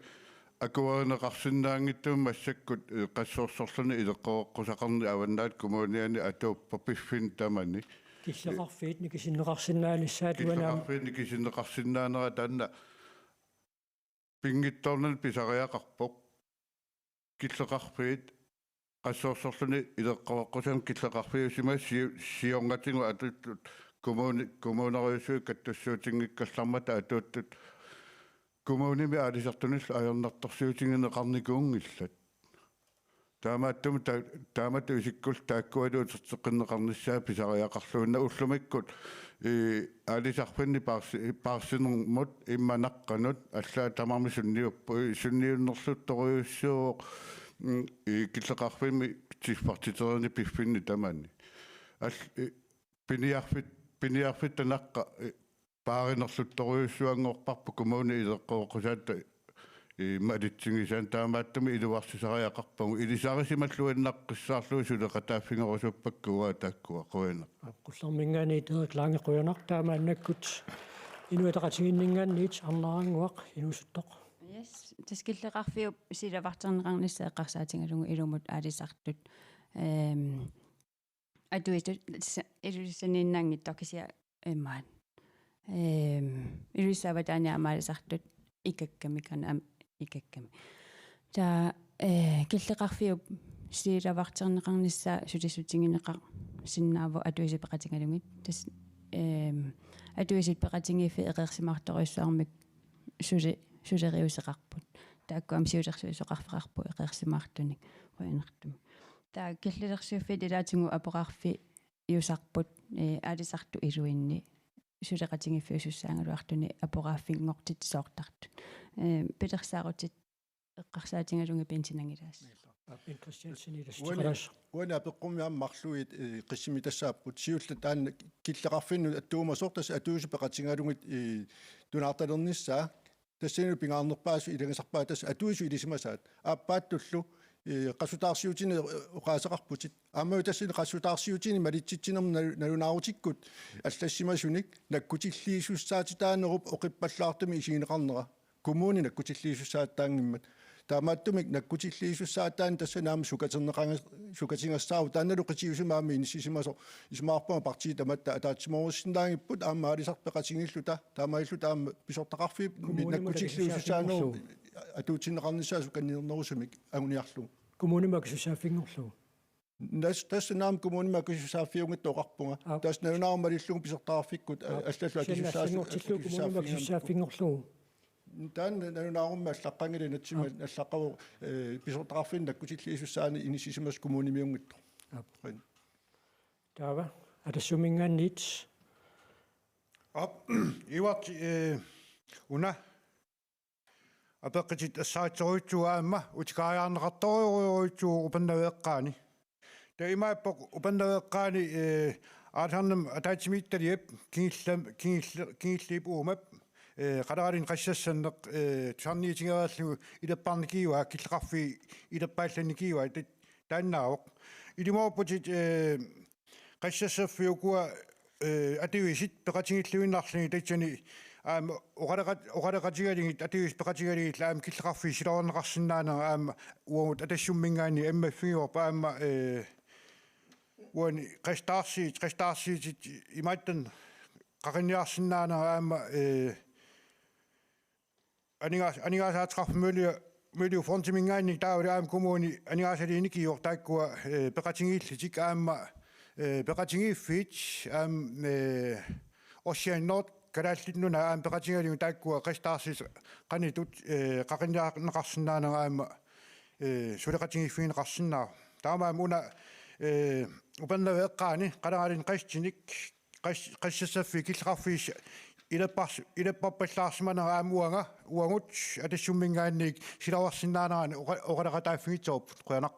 akuerineqarsinnaanngitsumik massakkut, eh, qassusersorluni ileqqoreqqusaqarneq Avannaata Kommuniani atuuppoq piffinni tamani. Killeqarfiit nikisinneqarsinnaanissaat uani aamma. Killeqarfiit nikisinneqarsinnaanera taanna pinngitsoornani pisariaqarpoq. Killeqarfiit qassusersorluni ileqqoreqqusaannik killeqarfiusimasunik siu-, siornatigut atuuttut kommuni-, kommunerujussuit kattussuutinngikkallarmata atuuttut kommunimi aalisartunillu ajornartorsiutigineqarnikuunngillat. Taamaattumik ta-, taamatut isikkullu taakkualu uterteqqinneqarnissaat pisariaqarluinnarpoq ullumikkut, eh, aalisarfinni paarsi-, paarsinermut immaqa naqqanut allaat tamarmik sunniuppu-, eh, sunniunnerluttorujussuuvoq, mm, eh, killeqarfimmi tiffartiterineq piffinni tamani. Al-, eh, piniarfit-, piniarfitta naqqa, eh, paarinerluttorujussuanngorparput kommuni ileqqoreqqusaatta, eh, malitsigisaanik, taamaattumik iluarsisariaqarpagut, ilisarisimalluinnaqqissaarlugit suleqataaffigerusuppakka uanga taakkua. Qujanaq. Qullerminngaanniit Erik Lange, qujanaq, taamaannakkut Inuit Ataqatigiinninngaanniit Arnaq Arannguaq, inuusuttoq. Yes, tassa killeqarfiup silavarterneqarnissaa eqqarsaatigalugu ilumut aalisartut, ehm, atuisut sa-, Ilulissaniinnaanngitsoq kisianni imaat. Ehm, Ilulissat avataani aamma aalisartut ikakkami, kana am-, ikakkami. Taava, eh, killeqarfiup silavarterneqarnissaa sulissutigineqarsinnaavoq atuisut peqatigalugit. Tassa, ehm, atuisut peqatigiiffiit eqeersimaartorujussuarmik suli-, suleriuseqarput. Taakku aamma siulersuisoqarfeqarput eqeersimaartunik qujanartumik. Taava killilersuiffiit ilaatigut apoqarfik iusarput, eh, aalisartut iluinni suleqatigiiffiusussaagaluartuni aporaaffinngortitsisoortartut. Eh, pilersaarutit eqqarsaatigalugit pinsinangilaas. Aap, Bent Christiansen, ilaasortaqqaas. Uani apeqqummi aamma marluk, eh, qissimitassaapput. Siulleq taanna killeqarfinnut attuumasoq tassa atuisut peqatigalugit, eh, tunaartalernissaa. Tassanilu pingaarnerpaasut ilagisarpaat tassa atuisut ilisimasaat. Aappaattullu, eh, qassutaarsiutini, eh, oqaaseqarputit. Aamma tassani qassutaarsiutini malitsitsinermi nalu-, nalunaarutikkut allassimasunik nakkutilliisussaatitaanerup oqippallaartumik isigineqarnera. Kommuni nakkutilliisussaatitaanngimmat. Taamaattumik nakkutilliisussaatitaaneq tassani aamma sukaterneqangas-, sukatigassaavoq, taannalu qitiusumik aamma inissisimasoq. Isumaqarpunga partiit tamatta ataatsimoorussinnaanngipput aamma aalisartut peqatigiilluta, taamaalilluta aamma pisortaqarfimmit kommunimut nakkutilliisussaanerup akisussaaffigginngorlugu, atuutsinneqarnissaa sukanniinerusumik anguniarlugu. Kommunimut akisussaaffigginngorlugu. Tas-, tassa aamma kommunimut akisussaaffigigunngitta oqarpunga. Aap. Tassa nalunaarummik malillugu pisortaqarfikkut, aap, allallu sianna akisussaasu-, allanngortillugu kommunimut akisussaaffigigami-, akisussaaffigginngorlugu. Taanna nalunaarummik allaqqanngilaq, inatsimmik, aap, allaqqavoq, eh, pisortaqarfinni nakkutilliisussaaneq inissisimasoq kommunimiunngitsoq. Aap. Qujan. Taava Atassumminngaanniit. Aap, Ivart, eh, una apeqqutit assaatsorujussuuvoq aamma utikaajaarneqartorujussuuvoq Upernaviup eqqaani. Taava imaappoq Upernaviup eqqaani, eh, aalisarnermut ataatsimiititaliap kingulliup, kingulli-, kingulliup uumap, eh, qaleralinnut qassutassanneq, eh, tusarniutigereerlugu ilerparnikigaa killeqarfiit ilerpaallannikigaa tat-, taannaavoq. Ilimoorputit, eh, qassutassaffik ukua, eh, atuisut peqatigiilluinnarlugit tassani aamma oqaloqat-, oqaloqatigalugit atuisut peqatigalugit aamma killeqarfiit silaarneqarsinnaanera aamma uagut Atassumminngaanniit ammaffigivarput aamma, eh, uani qassutassaaffiit, qassutassaaffiit imaattoq qaqinniarsinnaanera aamma, eh, aningaas-, aningaasaateqarfik Miljø-, Miljøfondiminngaanniit taavalu aamma kommuni aningaasaliinikivoq taakkua, eh, peqatigiillutik aamma, eh, peqatigiiffiit aamma, eh, Ocean Nord Kalaallit Nunaat aamma peqatigalugit taakkua qassutassaaffiit qanoq ittut, eh, qaqinniarneqarsinnaanera aamma, eh, suleqatigiiffigineqarsinnaavoq. Taamaammat una, eh, Upernaviup eqqaani qaleralinnut qassutsinik qas-, qassutassaaffiit killeqarfiit ilerpars-, ilerparpallaarsimanera aamma uanga, uagut Atassumminngaanniit silaarsinnaanerani oqa-, oqaloqataaffigissavarput. Qujanaq.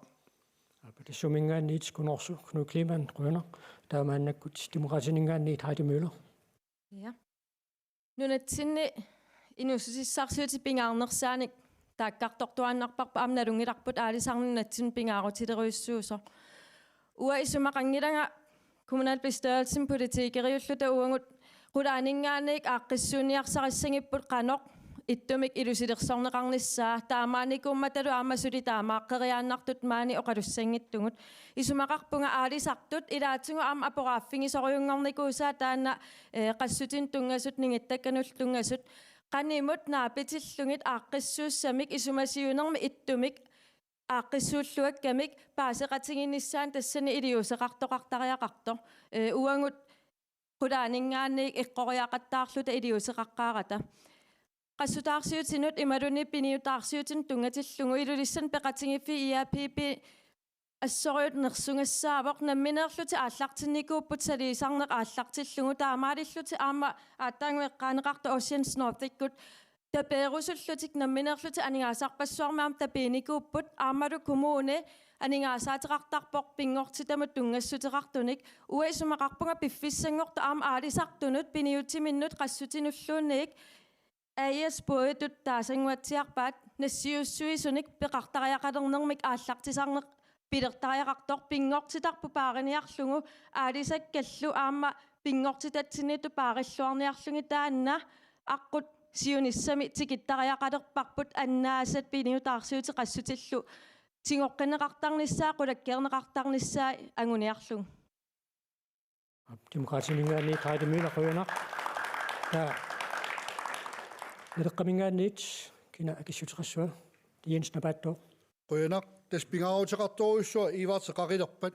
Aap, Atassumminngaanniit Gunnorsuk Knud Kleemann, qujanaq. Taava maannakkut Demokraatininngaanniit Heidi Møller. Ja. Nunatsinni inuussutissarsiutit pingaarnersaanik taakkartortuaannarparput aamma nalunngilarput aalisarneq nunatsinnut pingaarutilerujussuusoq. Uanga isumaqanngilanga kommunalbestyrelsimi politikeriulluta uagut qulaaninngaanniit aaqqissuunniarsarissagipput qanoq ittumik ilusilersorneqarnissaa, taamaanikuummatalu aamma suli taamaaqqeriaannartut maani oqalussanngitsugut. Isumaqarpunga aalisartut ilaatigut aamma aporaaffigisorujunngornikuusaat taanna, eh, qassutinut tunngasut, ningittakkanullu tunngasut, qanimut naapitillugit aaqqissuussamik isumasiorunermi ittumik aaqqissuulluakkamik paaseqatigiinnissaanut tassani iliuuseqartoqartariaqartoq. Eh, uagut qulaaninngaanniit eqqoriaqattaarluta iliuuseqaqqaarata. Qassutaarsiutinut imaluunniit piniutaarsiutinut tunngatillugu Ilulissani peqatigiiffiit I A P P assorujussuaq nersugassaavoq, nammineerlutik aallartinnikuupput saliisarneq aallartillugu, taamaalillutik aamma aatsaannguaq eqqaaneqartoq Ocean Nordikkut tapeerusullutik nammineerlutik aningaasarpassuarnik aamma tapiinikuupput, aammalu kommuni aningaasaateqartarpoq pinngortitamut tunngassuteqartunik. Uanga isumaqarpunga piffissanngortoq aamma aalisartunut piniutiminnut qassutinulluunniit A/S båditut taasannguatsiarpaat nassiussuisunik peqartariaqalernermik aallartisarneq pilertariaqartoq, pinngortitarput paariniarlugu aalisakkallu aamma pinngortitatsinniittut paarilluarniarlugit, taanna aqqut siunissami tikittariaqalerparput, annaasat piniutaarsiutit qassutillu tigoqqinneqartarnissaat qulakkeerneqartarnissaat anguniarlugu. Demokraatininngaanniit Heidi Møller, qujanaq. Taava Naleqqaminngaanniit kina akissuteqassava? Jens Napaattooq. Qujanaq, tassa pingaaruteqartorujussuaq Ivartip qaqilerpat.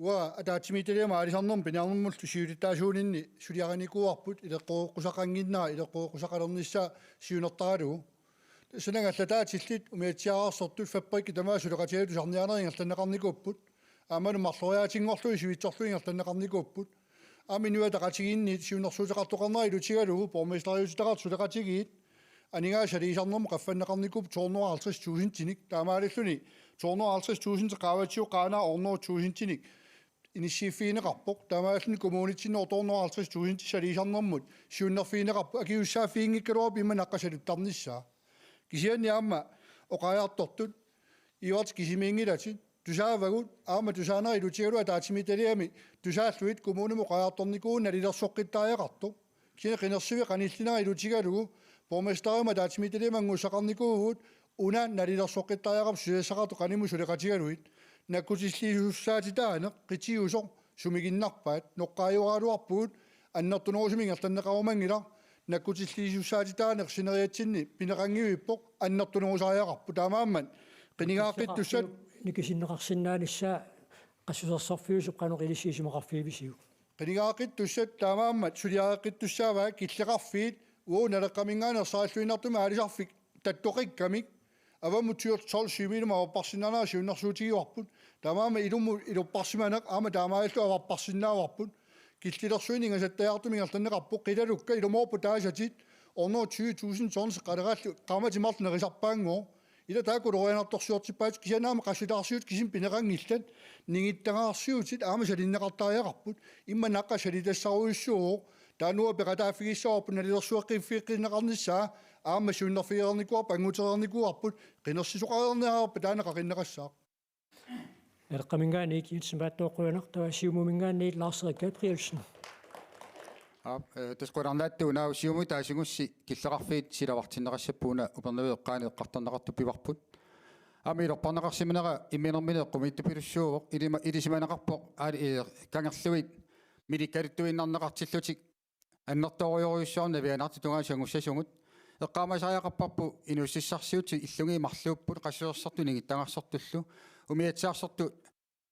Uanga ataatsimiititaliami aalisarnermut piniarnermullu siulittaasuuninni suliarinikuuarput ileqqoreqqusaqannginnera ileqqoreqqusaqalernissaa siunertaralugu. Tassani allataatillit umiatsiaararsortut fabrikkit tamaasa suleqatigalugit tusarniaanerit ingerlanneqarnikuupput. Aammalu marloriaatinngorlugit sivitsorlugit ingerlanneqarnikuupput. Aamma Inuit Ataqatigiinniit siunnersuuteqartoqarnera ilutigalugu borgmesteriutitaqartut suleqatigiit aningaasaliisarnermut qaffanneqarnikuupput to hundrede og halvtreds tusindinik. Taamaalilluni to hundrede og halvtreds tusind qaavatigut Qaanaaq otte hundrede tusindinik inissiiffigineqarpoq. Taamaalilluni kommunitsinni otte hundrede og halvtreds tusind saliisarnermut siunnerfigineqarpoq. Akisussaaffiginngikkaluarpoq immaqa naqqa saluttarnissaa. Kisianni aamma oqariartortut iuart kisimiinngilatit tusaavagut aamma tusaanerit ilutigalugu ataatsimiititaliami tusaallugit kommunimut oqariartornikuuvugut nalilersoqqittariaqartoq. Kisianni qinersivik qanillinera ilutigalugu borgmesterimut ataatsimiititaliamut angussaqarnikuuvugut una nalilersoqqittariaqarpoq susassaqartut qanimut suleqatigalugit. Nakkutilliisussaatitaaneq qitiusoq sumiginnarpaat noqqaajugaluarpugut annertunerusumik ingerlanneqarumanngilaq. Nakkutilliisussaatitaaneq sineriatsinni pineqanngivippoq annertunerusariaqarpoq. Taamaammat qinigaaqqittussat nikisinneqarsinnaanissaa qassusersorfiusup qanoq ilissi isumaqarfigivisiuk? Qinigaaqqittussat taamaammat suliareqqittussaavaat killeqarfiit uagut Naleqqaminngaanniit ersarilluinnartumik aalisarfik tattoqikkamik avammut tolv syvimut avarparsinnaanera siunnersuutigivarput. Taamaammat ilummut ilorparsimaneq aamma taamaalillugu avarparsinnaavarput. Killilersuineq ingasattajaartumik ingerlanneqarpoq, qilalukka ilumoorput taasatit, hundrede tyve tusind tons qaleqallu qaammatit marluk nerisarpaanngooq. Ila taakku ulorianartorsiortippaatit kisianni aamma qassutaarsiutit kisiisa pineqanngillat. Ningittagaarsiutit aamma salinneqartariaqarput. Immaqa naqqa salitassarujussuuvoq. Taanna uanga peqataaffigissavarput nalilersueqqiffeqqiinnarnissaa aamma siunnerfigereernikuuarput angutereernikuuarput qinersisoqareerniarpat taanna qaqinneqassaaq. Naleqqaminngaanniit Jens Napaatooq qujanaq, taava Siumuminngaanniit Lars Erik Gabrielsen. Aap, eh, tassa qujanarnaatsut una Siumut taassagussi killeqarfiit silavartinneqassapput una Upernavik eqqaani eqqartorneqartut pivarput. Aamma ilorparneqarsimanera imminermini eqqumiitsupilussuuvoq ilima-, ilisimaneqarpoq aali, eh, kangerluit milikkaluttuinnarneqartillutik annertoorujorujussuarnik navianartut tungaanut sangussasugut. Eqqaamasariaqarparput inuussutissarsiutit illugit marluupput qassusersortut ningittagaarsortullu. Umiatsiaarsortut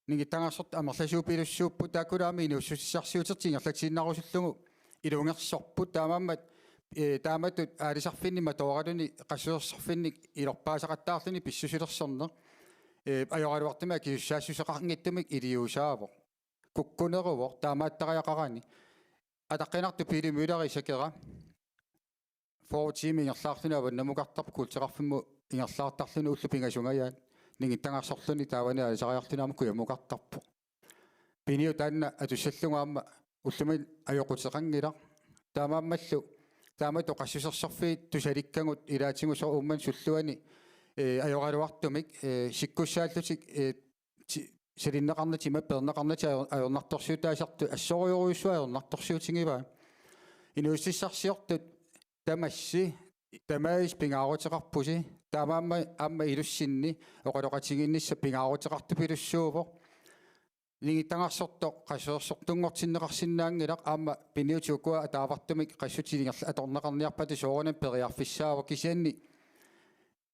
ningittagaarsortut amerlasuupilussuupput taakkulu aamma inuussutissarsiutertik ingerlatiinnarusullugu ilungersorput taamaammat, eh, taamatut aalisarfinnik matooraluni qassusersorfinnik ilorpaasaqattaarluni pissusilersorneq, eh, ajoraluartumik akisussaassuseqanngitsumik iliuusaavoq. Kukkuneruvoq taamaattariaqarani. Ataqqinartoq Pele Møller Isak-era fyrre timer ingerlaarluni avannamukartarpoq kuulteqarfimmut ingerlaartarluni ullut pingasungajaat ningittagaarsorluni taavani aalisariarluni aamma kujamukartarpoq. Piniu taanna atussallugu aamma ullumikkut ajoquteqanngilaq. Taamaammallu taamatut qassusersorfiit tusalikkagut ilaatigut soorlu Uummannap sulluani, eh, ajoraluartumik, eh, sikkussaallutik, eh, ti-, salinneqarnatik imaluunniit peerneqarnatik ajor-, ajornartorsiutaasartut assorujorujussuaq ajornartorsiutigivaa. Inuussutissarsiortut tamassi, tamaasa pingaaruteqarpusi, taamaammat aamma ilussinni oqaloqatigiinnissaq pingaaruteqartupilussuuvoq. Ningittagaarsortoq qassusersortunngortinneqarsinnaanngilaq aamma Piniutit ukua ataavartumik qassutit ingerla-, atorneqarniarpata soorunami periarfissaavoq kisianni,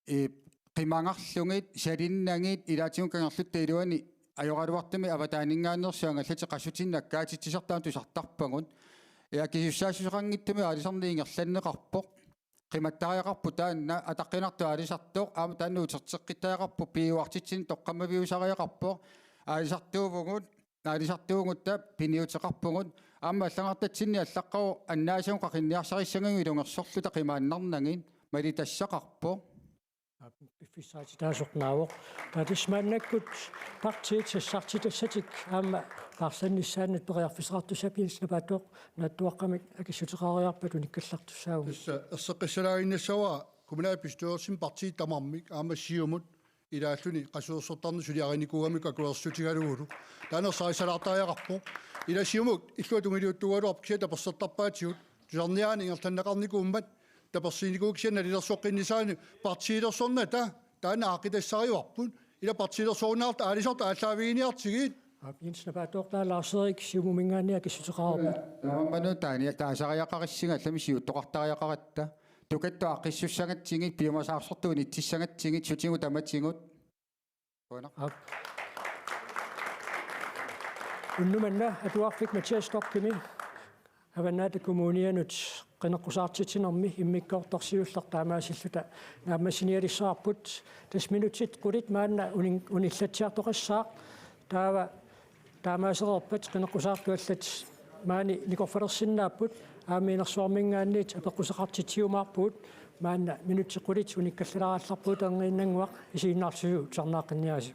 eh, qimagarlugit, salinnagit, ilaatigut kangerluttap iluani ajoraluartumik avataaninngaanneersut angallatit qassutinnik akkaatitsisartut aamma tusartarpagut. Eh, akisussaassuseqanngitsumik aalisarneq ingerlanneqarpoq. Qimattariaqarpoq taanna ataqqinartoq aalisartoq, aamma taanna uterteqqittariaqarpoq, piuartitsineq toqqammaviusariaqarpoq, aalisartuuvugut, aalisartuugutta piniuteqarpugut, aamma allagartatsinni allaqqavoq annaasagut qaqinniarsarissagatsigu ilungersorluta qimaannarnagit, malitassaqarpoq. Piffissaatitaasoq naavoq. Taava tassa maannakkut partiit sassartitassatik aamma taarsernissaannut periarfissaqartussaapput. Jens Napaatooq, naatsuaqqamik akissuteqareerpat unikkallartussaavugut. Tassa erseqqissalaaginnassavara kommunalbestyrelsimi partiit tamarmik aamma Siumut ilaalluni qassusersortarneq suliarinikuugamikku akuersissutigalugulu. Taanna ersarissalaartariaqarpoq. Ila Siumut illuatungiliuttuugaluarpoq kisianni tapersersortarpaatigut. Tusarniaaneq ingerlanneqarnikuummat tapersiinikuuvoq kisianni nalilersoqqinnissaanut partiilersornata taanna aaqqitassarivarput. Ila partiilersorunnaarluta aalisartut aallaaviginiartigit. Aap, Jens Napaatooq, taava Lars Erik Siumuminngaanniit akissuteqarpat. Taamaammat taani taasariaqarissinga allami siuttoqartariaqaratta. Tukattut aaqqissussagatsigit, piumasaarsortut unitsissagatsigit, sutigut tamatigut. Qujanaq. Aap. Unnuk manna atuarfik Mathias Storchimi Avannaata Kommunianut qineqqusaartitsinermi immikkoortorsiulleq taamaasilluta naammassinialissavarput. Tassa minutsit qulit maanna unin-, unillatsiartoqassaaq. Taava taamaasereerpat qineqqusaartut allat maani nikorfalersinnaapput, aamma inersuarminngaanniit apeqquseqartitsiumaarpugut, maanna minutsit qulit unikkallalaarallarpugut, erniinnannguaq isiginnaarlugu tusarnaaqqinniarisi.